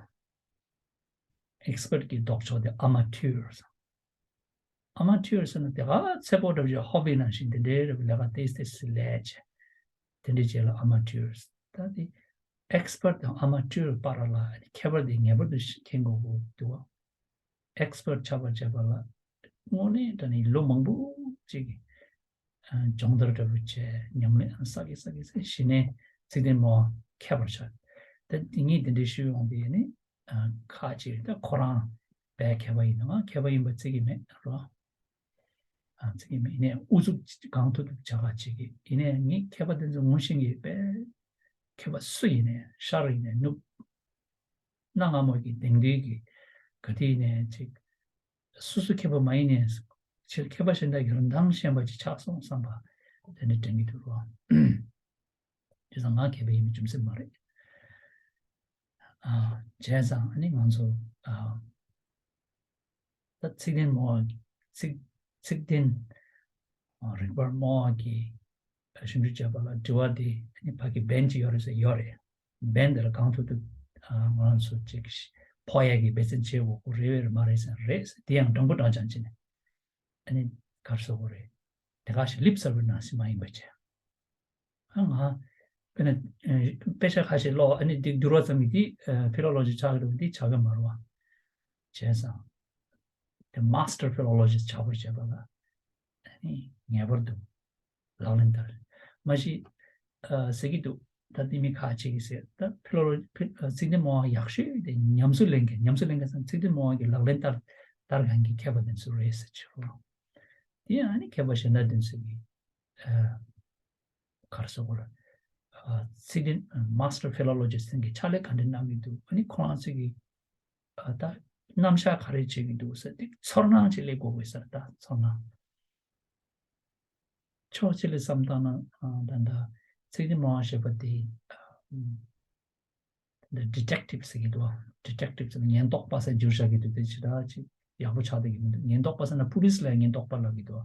ཨེག་སི་པར་ཊི་གི་ལྡོག་ཕྱོགས་དེ་ཨ་མ་ཊུར། ཨ་མ་ཊུར་ཟེར་ན་དེ་ག་ཚེ་སྤོ་འདྲ་བོ་ཅིག་ཧོ་བི་ནང་བཞིན་དེ་འདྲའི་རེ་བའི་ལས་ཀ་ཏོག་ཙམ་ཏོག་ཙམ་ལས་བྱས། དེ་འདྲའི་རྗེས་ལ་ཨ་མ་ཊུར། ད་དེ་ཨེག་སི་པར་ཊི་དང་ཨ་མ་ཊུར་བར་ལ་ཁྱད་པར་དེ་ངེས་པར་དུ་མཁྱེན་དགོས་ཀྱི་འདུག་བ། ཨེག་སི་པར་ཊི་ཆགས་པར་བྱེད་པ་ལ་དངོས་གནས་དྲང་གནས་ལོ་མང་པོ་ཅིག་གི་སྦྱོང་བརྡར་འདྲ་བོ་བྱས། ཉམས་ལེན་བསགས་ཀྱི་བསགས་ཀྱི་བསགས། གཞི་ནས་ཚིག་བདེ་མོ་མཁས་པར་ཆགས། ད་དེ་ངས་དེ་འདྲའི་ཞུ་ཡོང་དུས་ནི་ཁག་ཅིག་ད་ཁོ་རང་དཔེ་མཁས་པ་ཡིན་ནའང་མཁས་པ་ཡིན་པ་བརྩི་གི་མེད་རོ། ཨ། བརྩི་གི་མེད། ཡིན་ནའི་ཨུ་ཚུགས་གང་ཐུབ་ཐུབ་བྱ་ག་བྱེད་ཀྱི། ཡིན་ནའི་ངས་མཁས་པ་དེ་ཚོ་ངོ་ཤེས་ཀྱི། དཔེ་མཁས་པ་སུ་ཡིན་ནའི་ཤར་ཡིན་ནའི་ནུབ། གནའ་སྔ་མོ་གི་དེང་དུས་ཀྱི་ག་དུས་ནས་ཅིག་སོ་སོ་མཁས་པ་མ་ཡིན་ནའི་ཕྱིར་མཁས་པ་གཞན་དག་གི་རིན་ཐང་ཤེས་པ་ཅིག་ཆགས་སོང་བསམ་པ་དེ་འདྲ་དྲན་གྱི་འདུག་རོ། དེ་ཙང་ང་མཁས་པ་ཡིན་པའི་རྒྱུ་མཚན་མ་རེད། ཨ། བྱས་ཙང་ཨ་ནི་ང་ཚོ་ཨ། ད་ཚིག་བདེ་མོ་བ། ཚིག་ཚིག་བདེ། ཨ། རིག་པ་རྨོངས་པ་གིས་ཞིབ་འཇུག་བྱས་པ་ལ་དྲི་བ་དེ་ཨ་ནི་ཕ་གི་བན་ཅིག་ཡོད་རེད་ཟེར། ཡོད་རེད། བན་དེ་ལ་གང་ཐུབ་ཐུབ་ཨ། ང་རང་ཚོ་ཅིག་ཕོག་ཡ་གི་འབད་བརྩོན་བྱེད་དགོས་ཀྱི་རེད་པས་མ་རེད་ཟེར། རེད་ཟེར། དེ་ཡང་དྲང་པོ་དྲང་རྐྱང་བྱས་ནས་ཨ་ནི་ག་རེ་ཟེར་དགོས་རེད། དེ་ག་ཞིག་ལིབ་སར་བི་སི་ནང་བཞིན་མ་ཡིན་པ་བྱས། ཨ། ང་དཔེར་ན་ཨ། དཔེ་ཆ་ཁ་ཤས་ཀློག་ཨ་ནི་འདི་བསྡུར་བ་ཙམ་གྱིས་འདི་ཨ། ཕི་ལོ་ལོ་ཇི་ཆགས་ཀྱི་འདུག་འདི་ཆགས་ཀྱི་མ་རེད་བ། བྱས་ཙང་། དེ་མ་སི་ཊར་ཕི་ལོ་ལོ་ཇི་སི་ཆགས་པར་བྱེད་པ་ལ་ཨ་ནི་ངེས་པར་དུ་ལག་ལེན་བསྟར། མ་གཞི་ཨ། ཟེར་གྱི་འདུག་ད་དེ་མི་ཁག་ཅིག་གིས་ཟེར། ད་ཕི་ལོ་ལོ་ཇི་ཕི་ཨ། ཚིག་བདེ་མོ་བ་ཡག་ཤོས་དེ་ཉམས་སུ་ལེན་མཁན། ཉམས་སུ་ལེན་མཁན་ཟེར་ན་ཚིག་བདེ་མོ་བ་གི་ལག་ལེན་བསྟར་བསྟར་མཁན་གྱི་མཁས་པ་དེ་ཚོ་རེད་ཟེར་གྱི་རེད། དེ་ཡང་ཨ་ནི་མཁས་པ་གཞན་དག་དེ་ཚོ་གིས་ཨ། ག་རེ་ཟེར་དགོས་རེད། ཨ། ཚིག་བདེ་མ་སི་ཊར་ཕི་ལོ་ལོ་ཇི་སི་ཚོ་གིས་ཕྱག་ལས་ག་འདྲ་གནང་གི་འདུག་ཨ་ནི་ཁོ་རང་ཚོ་གིས་ཨ། ད་རྣམ་གཞག་ག་རེ་བྱེད་ཀྱི་འདུག་ཟེར་ཏེ་ཚོར་སྣང་ཅིག་སླེབས་དགོས་ཀྱི་ཟེར། ད་ཚོར་སྣང་། ཕྱོགས་གཅིག་ལ་བསམ་བཏང་ན་ཨ། ད་ལྟ་ཚིག་བདེ་མོ་བ་ཞེས་པ་དེ་ཨ། འདི་ཌི་ཊེག་ཊིབ་ཟེར་གྱི་འདུག་ཌི་ཊེག་ཊིབ་ཟེར་ན་ཉེན་རྟོག་པ་ཟེར་བསྒྱུར་བཞག་གི་འདུག་དེ་ཞེ་དྲག་ཅིག་ཡག་པོ་ཆགས་བསྡད་ཀྱི་མི་འདུག་ཉེན་རྟོག་པ་ཟེར་ན་པུ་ལིས་ལ་ཉེན་རྟོག་པ་ལབ་ཀྱི་འདུག་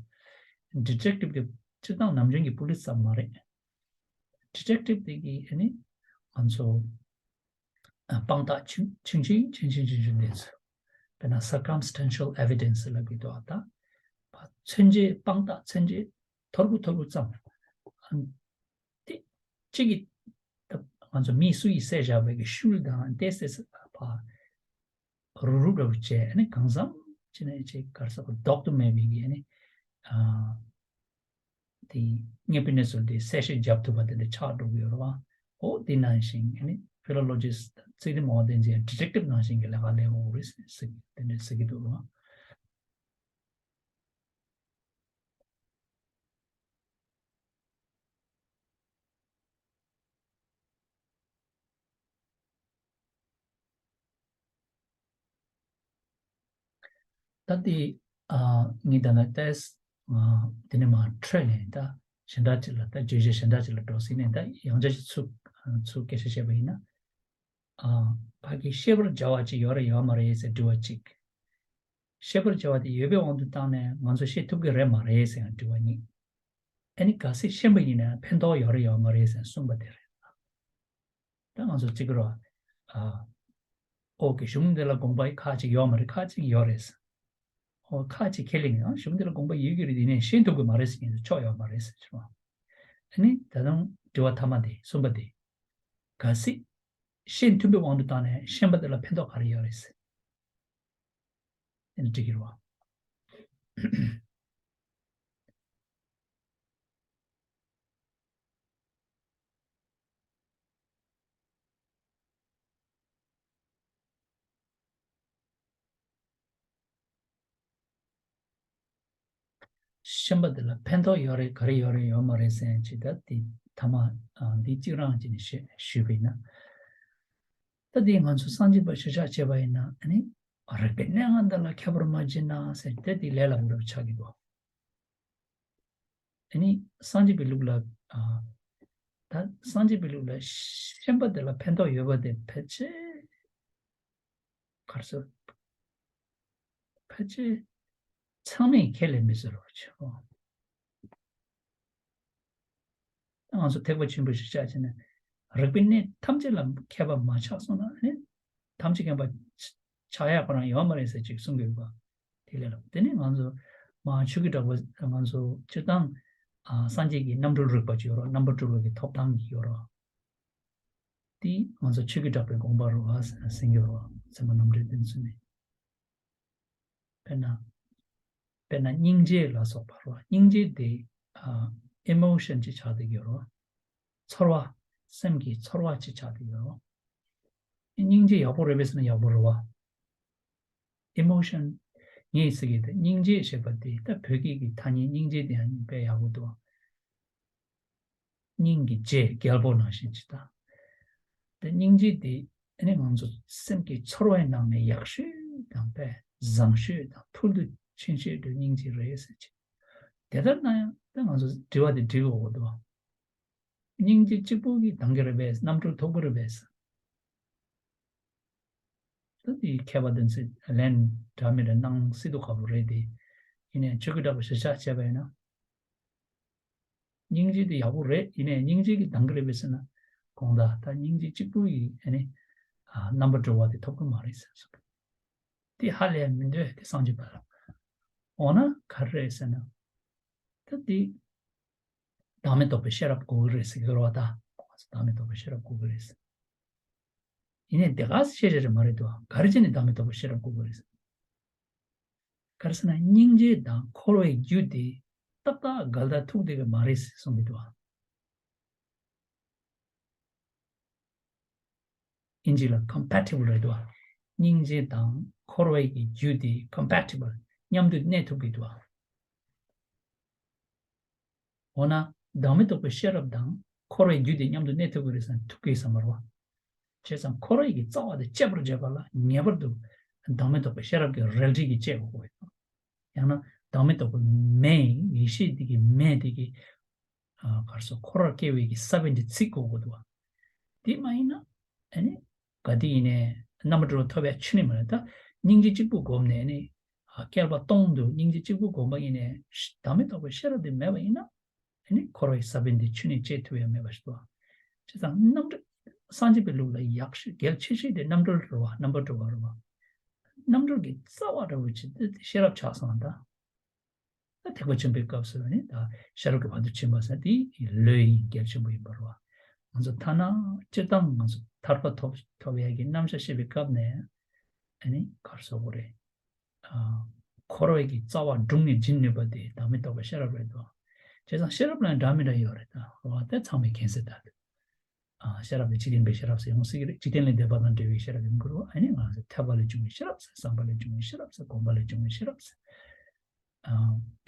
ཌི་ཊེག་ཊིབ་དེ་སྤྱིར་བཏང་ནམ་རྒྱུན་གྱི་པུ་ལིས་ཙམ་མ་རེད། ཌི་ཊེག་ཊིབ་དེ་གིས་ཨ་ནི་ང་ཚོ་ཨ། དཔང་རྟགས་ཆུང་ཆུང་ཆུང་ཆུང་ཆུང་ཆུང་ཆུང་དེ་ཚོ། དཔེར་ན་circumstantial evidence ལབ་ཀྱི་འདུག་ད་མཚོན་བྱེད་དཔང་རྟགས་མཚོན་བྱེད་ཐོར་བུ་ཐོར་བུ་ཙམ། ཨ། དེ་གཅིག་གིས་ད་ང་ཚོ་མི་སུ་ཡིས་བསད་བཞག་པའི་གི་ཤུལ་དང་ཏོག་ཙམ་ཕར་རུབ་རུབ་རུབ་བྱས་ཨ་ནི་གང་འཚམ་བྱས་ནས་ཅིག་ག་རེ་ཟེར་དགོས། ལྡོག་ཏུ་མེད་པའི་གི་ཨ་ནི་ཨ། དེ་དངོས་པོའི་གནས་ཚུལ་དེ་གསལ་བཤད་རྒྱབ་ཐུབ་པ་དེ་འདྲ་ཆགས་འགྲོ་གི་ཡོད་རེད་བ། འོ་དེ་ནང་བཞིན་ཨ་ནི་ཕི་ལོ་ལོ་ཇི་སི་ཚིག་བདེ་མོ་བ་དེ་ཚོས་ཌི་ཊེག་ཊིབ་ནང་བཞིན་གྱི་ལས་ཀ་ལས་དགོས་རེད་ཟེར་དེ་འདྲ་ཟེར་གྱི་འདུག་རེད་བ། ད་དེ་ཨ། ངས་ད་ལྟ་ཏེས་ཨ། དེ་ནས་མར་འཕྲོས་ནས་ད་གཞན་དག་ཅིག་ལ། ད་བརྗོད་གཞི་གཞན་དག་ཅིག་ལ་འགྲོ་ཟིན་ནས་ད་ཡང་བསྐྱར་ཞིག་ཚུར་ཚུར་སྐད་ཆ་བཤད་པ་ཡིན་ན། ཨ། ཕ་གི་ཤེས་པར་བྱ་བ་ཅིག་ཡོད་རེད་ཡོད་མ་རེད་ཟེར་དྲི་བ་གཅིག་ཤེས་པར་བྱ་བ་དེ་ཡོད་པའི་དབང་དུ་བཏང་ནས་ང་ཚོ་ཤེས་ཐུབ་ཀྱི་རེད་མ་རེད་ཟེར་ཡང་དྲི་བ་གཉིས། ཨ་ནི་གལ་སྲིད་ཤེས་པ་ཡིན་ན་ཕན་ཐོགས་ཡོད་རེད་ཡོད་མ་རེད་ཟེར་གསུངས་པ་དེ་རེད། ད་ང་ཚོ་གཅིག་རོ། ཨ། འོག་གི་གཞུང་འདི་ལ་དགོངས་པ་ཁག་ཅིག་ཡོད་མ་རེད། ཁག་ཅིག་ཡོད་རེད། འོ་ཁག་ཅིག་ཁས་ལེན་ཡང་གཞུང་འདི་ལ་དགོངས་པ་ཡོད་ཀྱི་རེད། དེ་ནས་ཤེས་ཐུབ་ཀྱི་མ་རེད་ཟེར་མཁན་ཚོ་ཆོག་ཡོད་མ་རེད་ཟེར་ཆོག་ཨ་ནི་ད་དུང་དྲི་བ་ཐ་མ་དེ་གསུམ་པ་དེ། གལ་སྲིད་ཤེས་ཐུབ་པའི་དབང་དུ་བཏང་ནས་ཤེས་པ་དེ་ལ་ཕན་ཐོགས་ག་རེ་ཡོད་རེད་ཟེར། ཨ་ནི་འགྲིག་གི་རེད་བ། ཤེས་པ་དེ་ལ་ཕན་ཐོགས་ཡོད་རེད། ག་རེ་ཡོད་རེད་ཡོད་མ་རེད་ཟེར་ཡང་ཅི། ད་དེ་ཐ་མ་ཨ། འདི་གཅིག་རང་བྱས་ནས་ཞུས་ཞུས་པ་ཡིན་ན། ད་དེ་ང་ཚོ་སངས་རྒྱས་པ་གཞིར་བཞག་བྱས་པ་ཡིན་ན་ཨ་ནི་རིག་པའི་གནས་ལྔ་འདི་ལ་ཁྱད་པར་མ་བྱེད་ན་ཟེར་ཏེ་དེ་ལས་སླ་པོ་འདྲ་པོ་ཆགས་ཀྱི་འདུག་ཨ་ནི་སངས་རྒྱས་པའི་ལུགས་ལ་ཨ། ད་སངས་རྒྱས་པའི་ལུགས་ལ་ཤེས་པ་དེ་ལ་ཕན་ཐོགས་ཡོད་པ་དེ་ཕལ་ཆེར་ག་རེ་ཟེར། ཕལ་ཆེར་ཚང་མས་ཁས་ལེན་མི་སྲིད་རོགས་བྱེད། ང་ཚོ་ཐེག་པ་ཆེན་པོའི་གཞིར་བཞག་བྱས་ན། རིག་པའི་གནས་ཐམས་ཅད་ལ་མཁས་པ་མ་ཆགས་སོང་ན་ནི། ཐམས་ཅད་མཁྱེན་པ་ཆགས་ཡག་ཁོ་རང་ཡོད་མ་རེད་ཟེར་ཅིག་གསུང་གི་ཡོད་པ། དེ་ལས་ལ་དེ་ནི་ང་ཚོ་མ་ཆོས་ཀྱི་གྲགས་པ་ང་ཚོ་སྤྱིར་བཏང་ཨ་སངས་རྒྱས་ཀྱི་རྣམ་གྲོལ་རིག་པ་ཅིག་ཡོད་རོགས། རྣམ་པར་གྲོལ་བ་གི་ཐོབ་ཐང་གི་ཡོད་རོགས། དེ་ང་ཚོ་ཆོས་ཀྱི་གྲགས་པའི་དགོངས་པ་རོ་ཨ་ཟེར་གྱི་ཡོད་རོགས། ཚད་མ་རྣམ་འགྲེལ་དེ་ཚོ་ནི། དཔེར་ན། དཔེར་ན་སྙིང་རྗེ་ལ་སོགས་པ་རོ། སྙིང་རྗེ་དེ་ཨ་ཨི་མོ་ཤན་ཅིག་ཆགས་བསྡད་ཡོད་རོ། ཚོར་བ། སེམས་ཀྱི་ཚོར་བ་ཅིག་ཆགས་བསྡད་ཡོད་རོ། སྙིང་རྗེ་ཡག་པོ་རེད་པས་ཟེར་ན་ཡག་པོ་རེད་བ། ཨི་མོ་ཤན། ངས་ཟེར་གྱི་དེ་སྙིང་རྗེ་ཞེས་པ་དེ་ད་བོད་སྐད་ཀྱི་ཐ་སྙད་སྙིང་རྗེ་དེ་ཡང་དཔེ་ཡག་པོ་འདུག་སྙིང་གི་རྗེ་རྒྱལ་པོ་ནང་བཞིན་ཅིག་དང་། དེ་སྙིང་རྗེ་དེ་ཨ་ནི་ང་ཚོ་སེམས་ཀྱི་ཚོར་བའི་ནང་ནས་ཡག་ཤོས་དང་དཔེ་བཟང་ཤོས་དང་ཕུལ་དུ་ཕྱིན་ཤོས་དེ་སྙིང་རྗེ་རེད་ཟེར་ཅིག་དེ་ལྟར་ན་ཡང་ད་ང་ཚོ་དྲི་བ་དེ་དྲི་དགོས་འདུག་སྙིང་རྗེ་གཅིག་པུ་གིས་འདང་གི་རེད་པས། རྣམ་གྲོལ་ཐོབ་ཀྱི་རེད་པས། ད་དེའི་མཁས་པ་དེ་ཚོས་ལན་འདྲ་མི་འདྲ་གནང་སྲིད་དོ་ཁ་པོ་རེད་དེ། ཡིན་ནའི་ཆོས་ཀྱི་གྲགས་པ་གཞིར་བཞག་བྱས་པ་ཡིན་ན། སྙིང་རྗེ་དེ་ཡག་པོ་རེད། ཡིན་ནའི་སྙིང་རྗེ་གིས་འདང་གི་རེད་པས་ཟེར་ན། དགོངས་དག་ད་སྙིང་རྗེ་གཅིག་པུ་ཡིས་ཨ་ནི་ཨ་རྣམ་པར་གྲོལ་བ་དེ་ཐོབ་ཀྱི་མ་རེད་ཟེར་སོང་། དེ་ཧ་ལས་མི་འདོད་དེ་སངས་རྒྱས་པ་ལ། འོ་ན་ག་རེ་རེད་ཟེར་ན། ད་དེ། བདག་མེད་རྟོགས་པའི་ཤེས་རབ་དགོས་ཀྱི་རེད་ཟེར་གྱི་རེད་བ་ད། བདག་མེད་རྟོགས་པའི་ཤེས་རབ་དགོས་ཀྱི་རེད་ཟེར། ཡིན་ནའི་དེ་ག་ཤེས་བྱ་རེད་མ་རེད་དོ། ག་རེ་བྱས་ནས་བདག་མེད་རྟོགས་པའི་ཤེས་རབ་དགོས་ཀྱི་རེད་ཟེར། ག་རེ་ཟེར་ན་སྙིང་རྗེ་དང་འཁོར་བའི་རྒྱུ་དེ་ཏག་ཏག་འགལ་ཟླ་ཐུག་བསྡད་ཀྱི་མ་རེད་ཟེར་གསུང་གི་འདུག་བ། ཨིན་ཇི་ལ་ཀོམ་པེ་ཊི་བལ་རེད་འདུག་བ། སྙིང་རྗེ་དང་འཁོར་བའི་གི་རྒྱུ་དེ་ཀོམ་པེ་ཊི་བལ། མཉམ་དུ་གནས་ཐུབ་ཀྱི་འདུག་བ། འོ་ན་བདག་མེད་རྟོགས་པའི་ཤེས་རབ་དང་འཁོར་བའི་རྒྱུ་དེ་མཉམ་དུ་གནས་ཐུབ་ཀྱི་རེད་ཟེར་ན་ཐུབ་ཀྱི་ཡོད་ས་མ་རེད་བ། བྱས་ཙང་འཁོར་བའི་གི་རྩ་བ་དེ་བཅད་པར་བྱེད་པ་ལ་ངེས་པར་དུ་བདག་མེད་རྟོགས་པའི་ཤེས་རབ་ཀྱི་རལ་གྲི་གིས་བཅད་དགོས་ཀྱི་ཡོད། ཡང་ན་བདག་མེད་རྟོགས་པའི་མེ་ཡེ་ཤེས་དེ་གི་མེ་དེ་གི་ཨ་གར་སོགས་འཁོར་བར་སྐྱེ་བའི་གི་ས་བོན་དེ་ཚིག་དགོས་ཀྱི་འདུག་བ། དེ་མ་ཡིན་ན་ཨ་ནི་ག་དེ་ཡིན་ནའི་རྣམ་པར་གྲོལ་བ་ཐོབ་ཡ་ཆོས་ནི་མ་རེད་ད། སྙིང་རྗེ་གཅིག་པུ་བསྒོམས་ནས་ཨ་ནི་ཨ་བསྐལ་པ་སྟོང་དུ་སྙིང་རྗེ་གཅིག་པུ་བསྒོམས་པ་ཡིན་ནའི་བདག་མེད་རྟོགས་པའི་ཤེས་རབ་དེ་མེད་པ་ཡིན་ན་ཨ་ནི་འཁོར་བའི་ས་བོན་དེ་ཆོས་ནི་བཅད་ཐུབ་ཡ་མེད་པ་ཞིག་འདུག་བ། བྱས་ཙང་རྣམ་འགྲེལ་སངས་རྒྱས་པའི་ལུགས་ལ་ཡག་ཤོས་གལ་ཆེ་ཤོས་དེ་རྣམ་གྲོལ་རེད་བ། རྣམ་པར་གྲོལ་བ་རེད་བ། རྣམ་གྲོལ་གྱི་རྩ་བ་འདྲ་བོ་ཅིག་དེ་ཤེས་རབ་ཆགས་སོང་བ་ད། ད་ཐེག་པ་ཆེན་པོའི་སྐབས་སུ་ནི་ད་ཤེས་རབ་ཀྱི་བར་དུ་ཕྱིན་པ་ཟེར་དེ་ལོས་ཡིན་གལ་ཆེན་པོ་ཡིན་པ་རེད་བ། ང་ཚོ་ཐ་ན་སྤྱིར་བཏང་ང་ཚོ་ཐར་པ་ཐོབ་ཐོབ་ཡག་གི་རྣམ་གཞག་བཤད་པའི་སྐབས་ནས་ཨ་ནི་ག་རེ་ཟེར་དགོས་རེད། ཨ་འཁོར་བའི་གི་རྩ་བ་སྒྲུང་ནས་འབྱིན་ནུས་པ་དེ་བདག་མེད་རྟོགས་པའི་ཤེས་རབ་རེད་དོ། བྱས་ཙང་ཤེས་རབ་ལ་འདྲ་མི་འདྲ་ཡོད་རེད་ད། འོ་དེ་ཚང་མས་མཁྱེན་གསལ་ལྟར་དུ། ཨ་ཤེས་རབ་དེ་འཇིག་རྟེན་པའི་ཤེས་རབ་ཟེར་ཡོང་སྲིད་ཀྱི་རེད། འཇིག་རྟེན་ལས་འདས་པ་དང་འབྲེལ་བའི་ཤེས་རབ་ཡིན་དགོས་རེད་བ། ཨ་ནི་ང་ཚོ་ཐོས་པ་ལས་བྱུང་བའི་ཤེས་རབ་ཟེར། བསམ་པ་ལས་བྱུང་བའི་ཤེས་རབ་ཟེར། སྒོམ་པ་ལས་བྱུང་བའི་ཤེས་རབ་ཟེར། ཨ་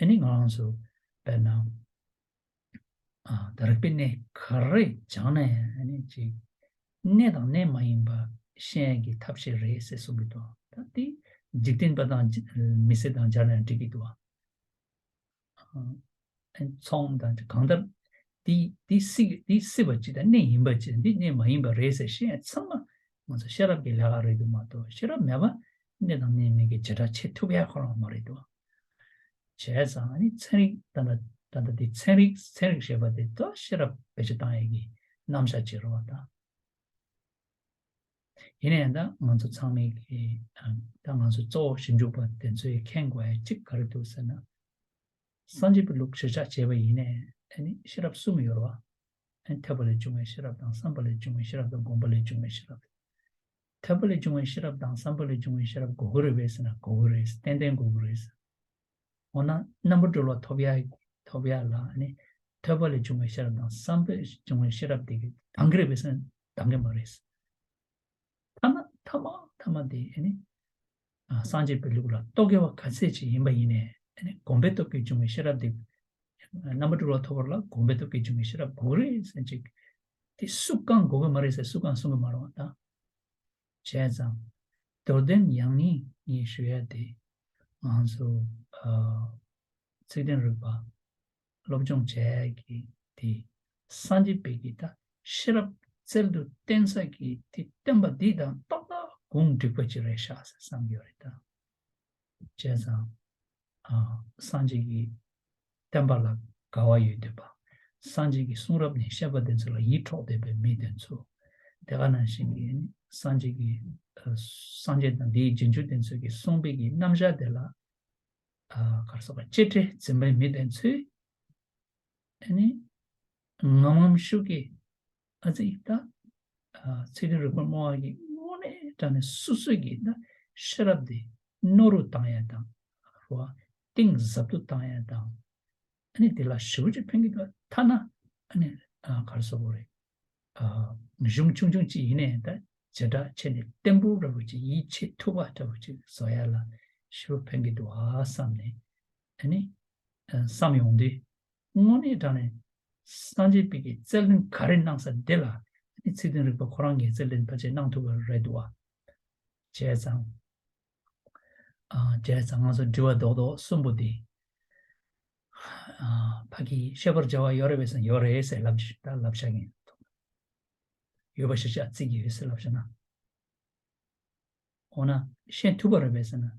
ཨ་ནི་ང་རང་ཚོ་དཔེར་ན་ཨ་ད་རིག་པའི་གནས་ག་རེ་སྦྱངས་ནའི་ཨ་ནི་ཅིག་གནས་དང་གནས་མ་ཡིན་པ་ཤེས་ཡག་གི་ཐབས་ཤེས་རེད་ཟེར་གསུང་གི་འདུག་ད་དེ་འཇིག་རྟེན་པ་དང་མི་ཚེ་དང་སྦྱར་ན་ཡང་འགྲིག་གི་འདུག་བ། ཚོང་དང་གང་ལྟར་འདི་འདི་སྲིད་འདི་སྲིད་པ་ཅིག་དང་གནས་ཡིན་པ་ཅིག་འདི་གནས་མ་ཡིན་པ་རེད་ཟེར་ཤེས་ཡ་ཚང་མ་ང་ཚོ་ཤེས་རབ་ཀྱི་ལས་ཀ་རེད་འདུག་མ་གཏོགས་ཤེས་རབ་མེད་པ་གནས་དང་གནས་མིན་གྱི་བྱེ་བྲག་ཕྱེ་ཐུབ་ཡ་ཁོ་རང་མ་རེད་འདུག་བྱས་ཙང་ནི་ཚན་རིག་ད་ལྟ་ད་ལྟ་འདི་ཚན་རིག་ཚན་རིག་ཞེས་པ་དེ་ད་ཤེས་རབ་བེད་སྤྱོད་བཏང་ཡ་གི་རྣམ་གཞག་ཅིག་རེད་བ་ད། ཡིན་ནའི་ད་ང་ཚོ་ཚང་མས་ཀྱི་ད་ང་ཚོ་གཙོ་བོ་ཞིབ་འཇུག་པ་དེ་ཚོས་མཁྱེན་དགོས་ཡ་གཅིག་ག་རེ་འདུག་ཟེར་ན། སངས་རྒྱས་པའི་ལུགས་གཞིར་བཞག་བྱས་པ་ཡིན་ནའི་ཨ་ནི་ཤེས་རབ་གསུམ་ཡོད་རེད་བ། ཨ་ནི་ཐོས་པ་ལས་བྱུང་བའི་ཤེས་རབ་དང་བསམ་པ་ལས་བྱུང་བའི་ཤེས་རབ་དང་སྒོམ་པ་ལས་བྱུང་བའི་ཤེས་རབ། ཐོས་པ་ལས་བྱུང་བའི་ཤེས་རབ་དང་བསམ་པ་ལས་བྱུང་བའི་ཤེས་རབ་དགོས་ཀྱི་རེད་པས་ཟེར་ན་དགོས་ཀྱི་རེད། ཏན་ཏན་དགོས་ཀྱི་རེད། འོ་ན་རྣམ་པར་གྲོལ་བ་ཐོབ་ཡ་ཐོབ་ཡ་ལ་ཨ་ནི་ཐོས་པ་ལས་བྱུང་བའི་ཤེས་རབ་དང་བསམ་པ་ལས་བྱུང་བའི་ཤེས་རབ་དེ་གིས་འདང་གི་རེད་པས་ཟེར་ན་འདང་གི་མ་རེད། ཐ་མ་ཐ་མ་ཐ་མ་དེ་ཨ་ནི་ཨ་སངས་རྒྱས་པའི་ལུགས་ལ་རྟོག་གེ་བ་ག་ཚད་ཅིག་ཡིན་པ་ཡིན་ནའི་ཨ་ནི་སྒོམ་པའི་སྟོབས་ཀྱིས་བྱུང་བའི་ཤེས་རབ་དེ། རྣམ་པར་གྲོལ་བ་ཐོབ་པ་ལ་སྒོམ་པའི་སྟོབས་ཀྱིས་བྱུང་བའི་ཤེས་རབ་དགོས་རེད་ཟེར་ཅིག་དེ་སུ་གང་དགོས་ཀྱི་མ་རེད་ཟེར་སུ་གང་གསུང་གི་མ་རེད་བ་ད། བྱས་ཙང་། མདོར་བསྟན་ཡང་སྙིང་ངས་ཞུ་ཡ་དེ། ང་ཚོ་ཨ་ཚིག་དོན་རིག་པ་སློབ་སྦྱོང་བྱས་ཀྱི་དེ་སངས་རྒྱས་པའི་གི་ད་ཤེས་རབ་རྩལ་དུ་བསྟན་ས་གི་དེ་བསྟན་པ་འདི་དང་ཏག་ཏག་གུང་འགྲིག་པ་ཅིག་རེད་ཤག་ཟེར་བསམ་གྱི་ཡོད་རེད་ད། བྱས་ཙང་། ཨ། སངས་རྒྱས་ཀྱི་བསྟན་པ་ལ་དགའ་བ་ཡོད་བསྡད་པ། སངས་རྒྱས་ཀྱི་གསུང་རབ་ནས་བཤད་པ་དེ་ཚོ་ལ་ཡིད་འཕྲོག་བསྡད་པའི་མི་དེ་ཚོ། དེ་ག་ནང་བཞིན་གྱི་སངས་རྒྱས་ཀྱི། ཨ། སངས་རྒྱས་དང་དེའི་རྗེས་འཇུག་དེ་ཚོས་ཀྱི་གསུངས་པའི་གི་རྣམ་གཞག་དེ་ལ། ཨ། ག་རེ་ཟེར་བ། གཅེས་སྤྲས་འཛིན་པའི་མི་དེ་ཚོས། ཨ་ནི། ངམ་ངམ་ཤུགས་ཀྱིས། ཨ་ཙི་ད། ཨ། ཚིག་དོན་རིག་པ་སྨྲ་བ་གིས་དངོས་གནས་དྲང་གནས་སོ་སོ་གི་ད་ཤེས་རབ་དེ་རྣོ་རུ་བཏང་ཡ་དང་། རེད་བ། གཏིང་ཟབ་ཏུ་བཏང་ཡ་དང་། ཨ་ནི་དེ་ལ་ཞེ་པོ་ཅིག་ཕན་གྱི་འདུག་ཐ་ན། ཨ་ནི། ཨ། ག་རེ་ཟེར་དགོས་རེད། ཨ། གཞུང་ཆུང་ཆུང་ཅིག་ཡིན་ནའི་ད་བྱེ་བྲག་ཕྱེ་ནས་བརྟན་པོ་འདྲ་པོ་ཅིག་ཡིད་ཆེས་ཐུབ་པ་འདྲ་པོ་ཅིག་བཟོ་ཡ་ལ་ཞེ་པོ་ཕན་གྱི་འདུག་ཨ་བསམ་ནས། ཨ་ནི། ཨ། བསམ་ཡོང་དུས། དངོས་གནས་དྲང་གནས་སངས་རྒྱས་པའི་གི་རྩལ་འདོན་ག་རེ་གནང་ས་དེ་ལ་ཚིག་དོན་རིག་པ་ཁོ་རང་གིས་རྩལ་འདོན་ཕལ་ཆེར་གནང་ཐུབ་པ་རེད་འདུག་བ། བྱས་ཙང་། ཨ། བྱས་ཙང་ང་ཚོ་དྲི་བ་རྡོག་རྡོག་གསུམ་པོ་དེ། ཨ། ཕ་གི་བཤད་པར་བྱ་བ་ཡོད་རེད་པས་ཟེར་ན་ཡོད་རེད་ཟེར་ལབ་ད་ལབ་བཞག་གིན། ཡོད་པ་གཞིར་བཞག་བརྩི་གི་ཡོད་ཟེར་ལབ་བཞག་ན། འོ་ན་ཤེས་ཐུབ་པ་རེད་པས་ཟེར་ན།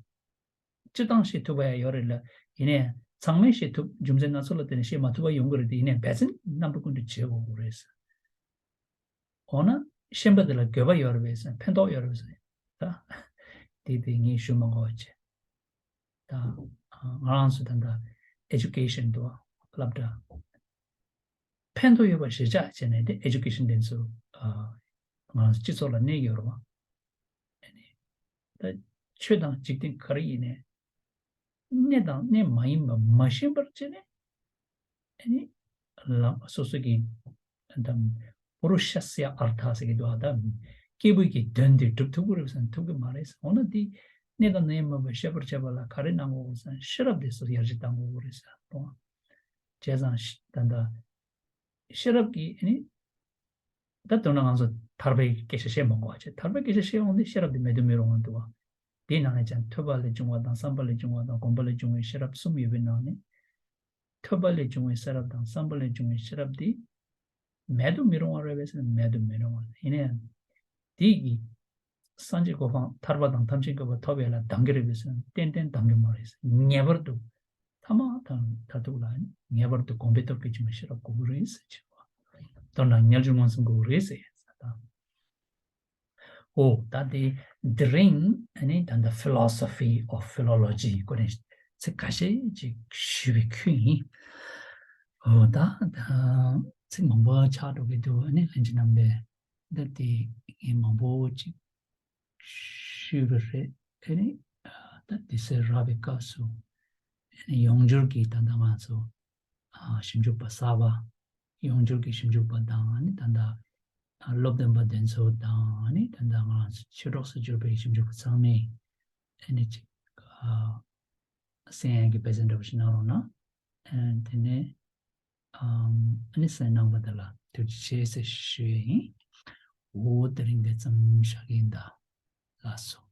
སྤྱིར་བཏང་ཤེས་ཐུབ་པ་ཡང་ཡོད་རེད་ལ། ཡིན་ནའི་ཚང་མས་ཤེས་ཐུབ་རྒྱུ་མཚན་སྣ་ཚོགས་ལ་བརྟེན་ནས་ཤེས་མ་ཐུབ་པ་ཡོང་གི་རེད་དེ། ཡིན་ནའི་འབད་བརྩོན་རྣམ་པ་ཀུན་ཏུ་བྱེད་དགོས་ཀྱི་རེད་ཟེར། འོ་ན་ཤེས་པ་དེ་ལ་དགོས་པ་ཡོད་རེད་པས་ཟེར་ན། ཕན་ཐོགས་ཡོད་རེད་པས་ཟེར་ན། ད་དེ་དེ་ངས་ཞུ་མ་དགོས་པ་བྱས། ད་ང་རང་ཚོ་ད་ལྟ་ཨེ་ཌུ་ཀེ་ཤན་དུ་སློབ་གྲྭ་ཕན་ཐོགས་ཡོད་པ་གཞིར་བཞག་བྱས་ནས་དེ་ཨེ་ཌུ་ཀེ་ཤན་དེ་ཚོ་ང་རང་ཚོ་སྤྱི་ཚོགས་ལ་གནས་ཡོད་རེད་བ། ཨ་ནི་ད་ཆོས་དང་འཇིག་རྟེན་ག་རེ་ཡིན་ནའི་གནས་དང་གནས་མ་ཡིན་པ་མ་ཤེས་པར་བྱས་ནས། ཨ་ནི་ལམ་སོ་སོ་གི་དམ་པུ་རུ་ཤ་སི་ཡ་ཨར་ཐ་ཟེར་གྱི་འདུག་ཨ། ད་སྐྱེས་བུ་གི་དོན་དེ་སྒྲུབ་ཐུབ་ཀྱི་རེད་ཟེར་ན་ཐུབ་ཀྱི་མ་རེད་ཟེར། འོ་ན་དེ་གནས་དང་གནས་མིན་པ་ཤེས་པར་བྱེད་པ་ལ་ག་རེ་གནང་དགོས་ཟེར་ན་ཤེས་རབ་དེ་ཚོ་ཡར་རྒྱས་གཏང་དགོས་རེད་ཟེར། བྱས་ཙང་ད་ལྟ་ཤེས་རབ་ཀྱི་ཨ་ནི། ད་དོན་ལ་ང་ཚོ་ཐར་པའི་སྐད་ཆ་བཤད་མ་དགོས་པ་བྱས། ཐར་པའི་སྐད་ཆ་བཤད་ཡོང་དུས་ཤེས་རབ་དེ་མེད་དུ་མི་རུང་བ་འདུག་བ། དེའི་ནང་ནས་ཀྱང་ཐོས་པ་ལས་བྱུང་བ་དང་བསམ་པ་ལས་བྱུང་བ་དང་སྒོམ་པ་ལས་བྱུང་བའི་ཤེས་རབ་གསུམ་ཡོད་པའི་ནང་ནས། ཐོས་པ་ལས་བྱུང་བའི་ཤེས་རབ་དང་བསམ་པ་ལས་བྱུང་བའི་ཤེས་རབ་དེ་མེད་དུ་མི་རུང་བ་རེད་པས་ཟེར་ན་མེད་དུ་མི་རུང་བ་རེད། ཡིན་ན་ཡང་དེ་གིས་སངས་རྒྱས་གོ་འཕང་ཐར་པ་དང་ཐམས་ཅད་མཁྱེན་པ་ཐོབ་ཡས་ལ་འདང་གི་རེད་པས་ཟེར་ན་ཏན་ཏན་འདང་གི་མ་རེད་ཟེར། ངེས་པར་དུ་ཐ་མ་དང་མཐར་ཐུག་ལ་ངེས་པར་དུ་གོང་འཕེལ་སྟོབས་ཀྱིས་བྱུང་བའི་ཤེས་རབ་དགོས་ཀྱི་རེད་ཟེར་བྱས་པ། མདོར་ན་དམྱལ་བྱུང་མངོན་སུམ་དགོས་ཀྱི་རེད་ཟེར་ཡས་ཟེར་དང་། འོ་ད་དེ་དེ་རིང་ཨ་ནི་ད་ལྟ་Philosophy of Philology སྐོར་ནས་ཚིག་ཁ་ཤས་ཅིག་ཞུས་པའི་ཁུལ་ཡིན། འོ་ད་ད་ཚིག་མང་པོ་ཆགས་འགྲོ་གི་འདུག་ཨ་ནི་ལྷན་རྒྱས་རྣམ་པས་ད་དེ་ངས་མང་པོ་ཅིག་ཞུས་པ་རེད། ཨ་ནི་ད་དེ་ཚོ་རག་པའི་སྐབས་སུ་ཨ་ནི་ཡོངས་གྱུར་གྱི་ད་ལྟ་ང་ཚོ་ཨ་ཞིབ་འཇུག་པ་གསར་པ། ཡོངས་གྱུར་གྱི་ཞིབ་འཇུག་པ་དང་ཨ་ནི་ད་ལྟ་ཨ་སློབ་སྟོན་པ་དེ་ཚོ་དང་ཨ་ནི་ད་ལྟ་ང་ཚོ་ཆོས་གྲོགས་སུ་གྱུར་པའི་ཞིབ་འཇུག་པ་ཚང་མས་ཨ་ནི་ཅིག་ཨ་གསན་ཡག་གི་འབད་བརྩོན་འདྲ་པོ་ཞིག་གནང་རོགས་གནང་། ཨ་དེ་ནས་ཨ་ནི་གསན་གནང་བ་དེ་ལ་ཐུགས་རྗེ་ཆེ་ཟེར་ཞུ་ཡས་ཡིན། འོ་དེ་རིང་འདི་ཙམ་བཞག་གི་ཡིན་ད། ལགས་སོ།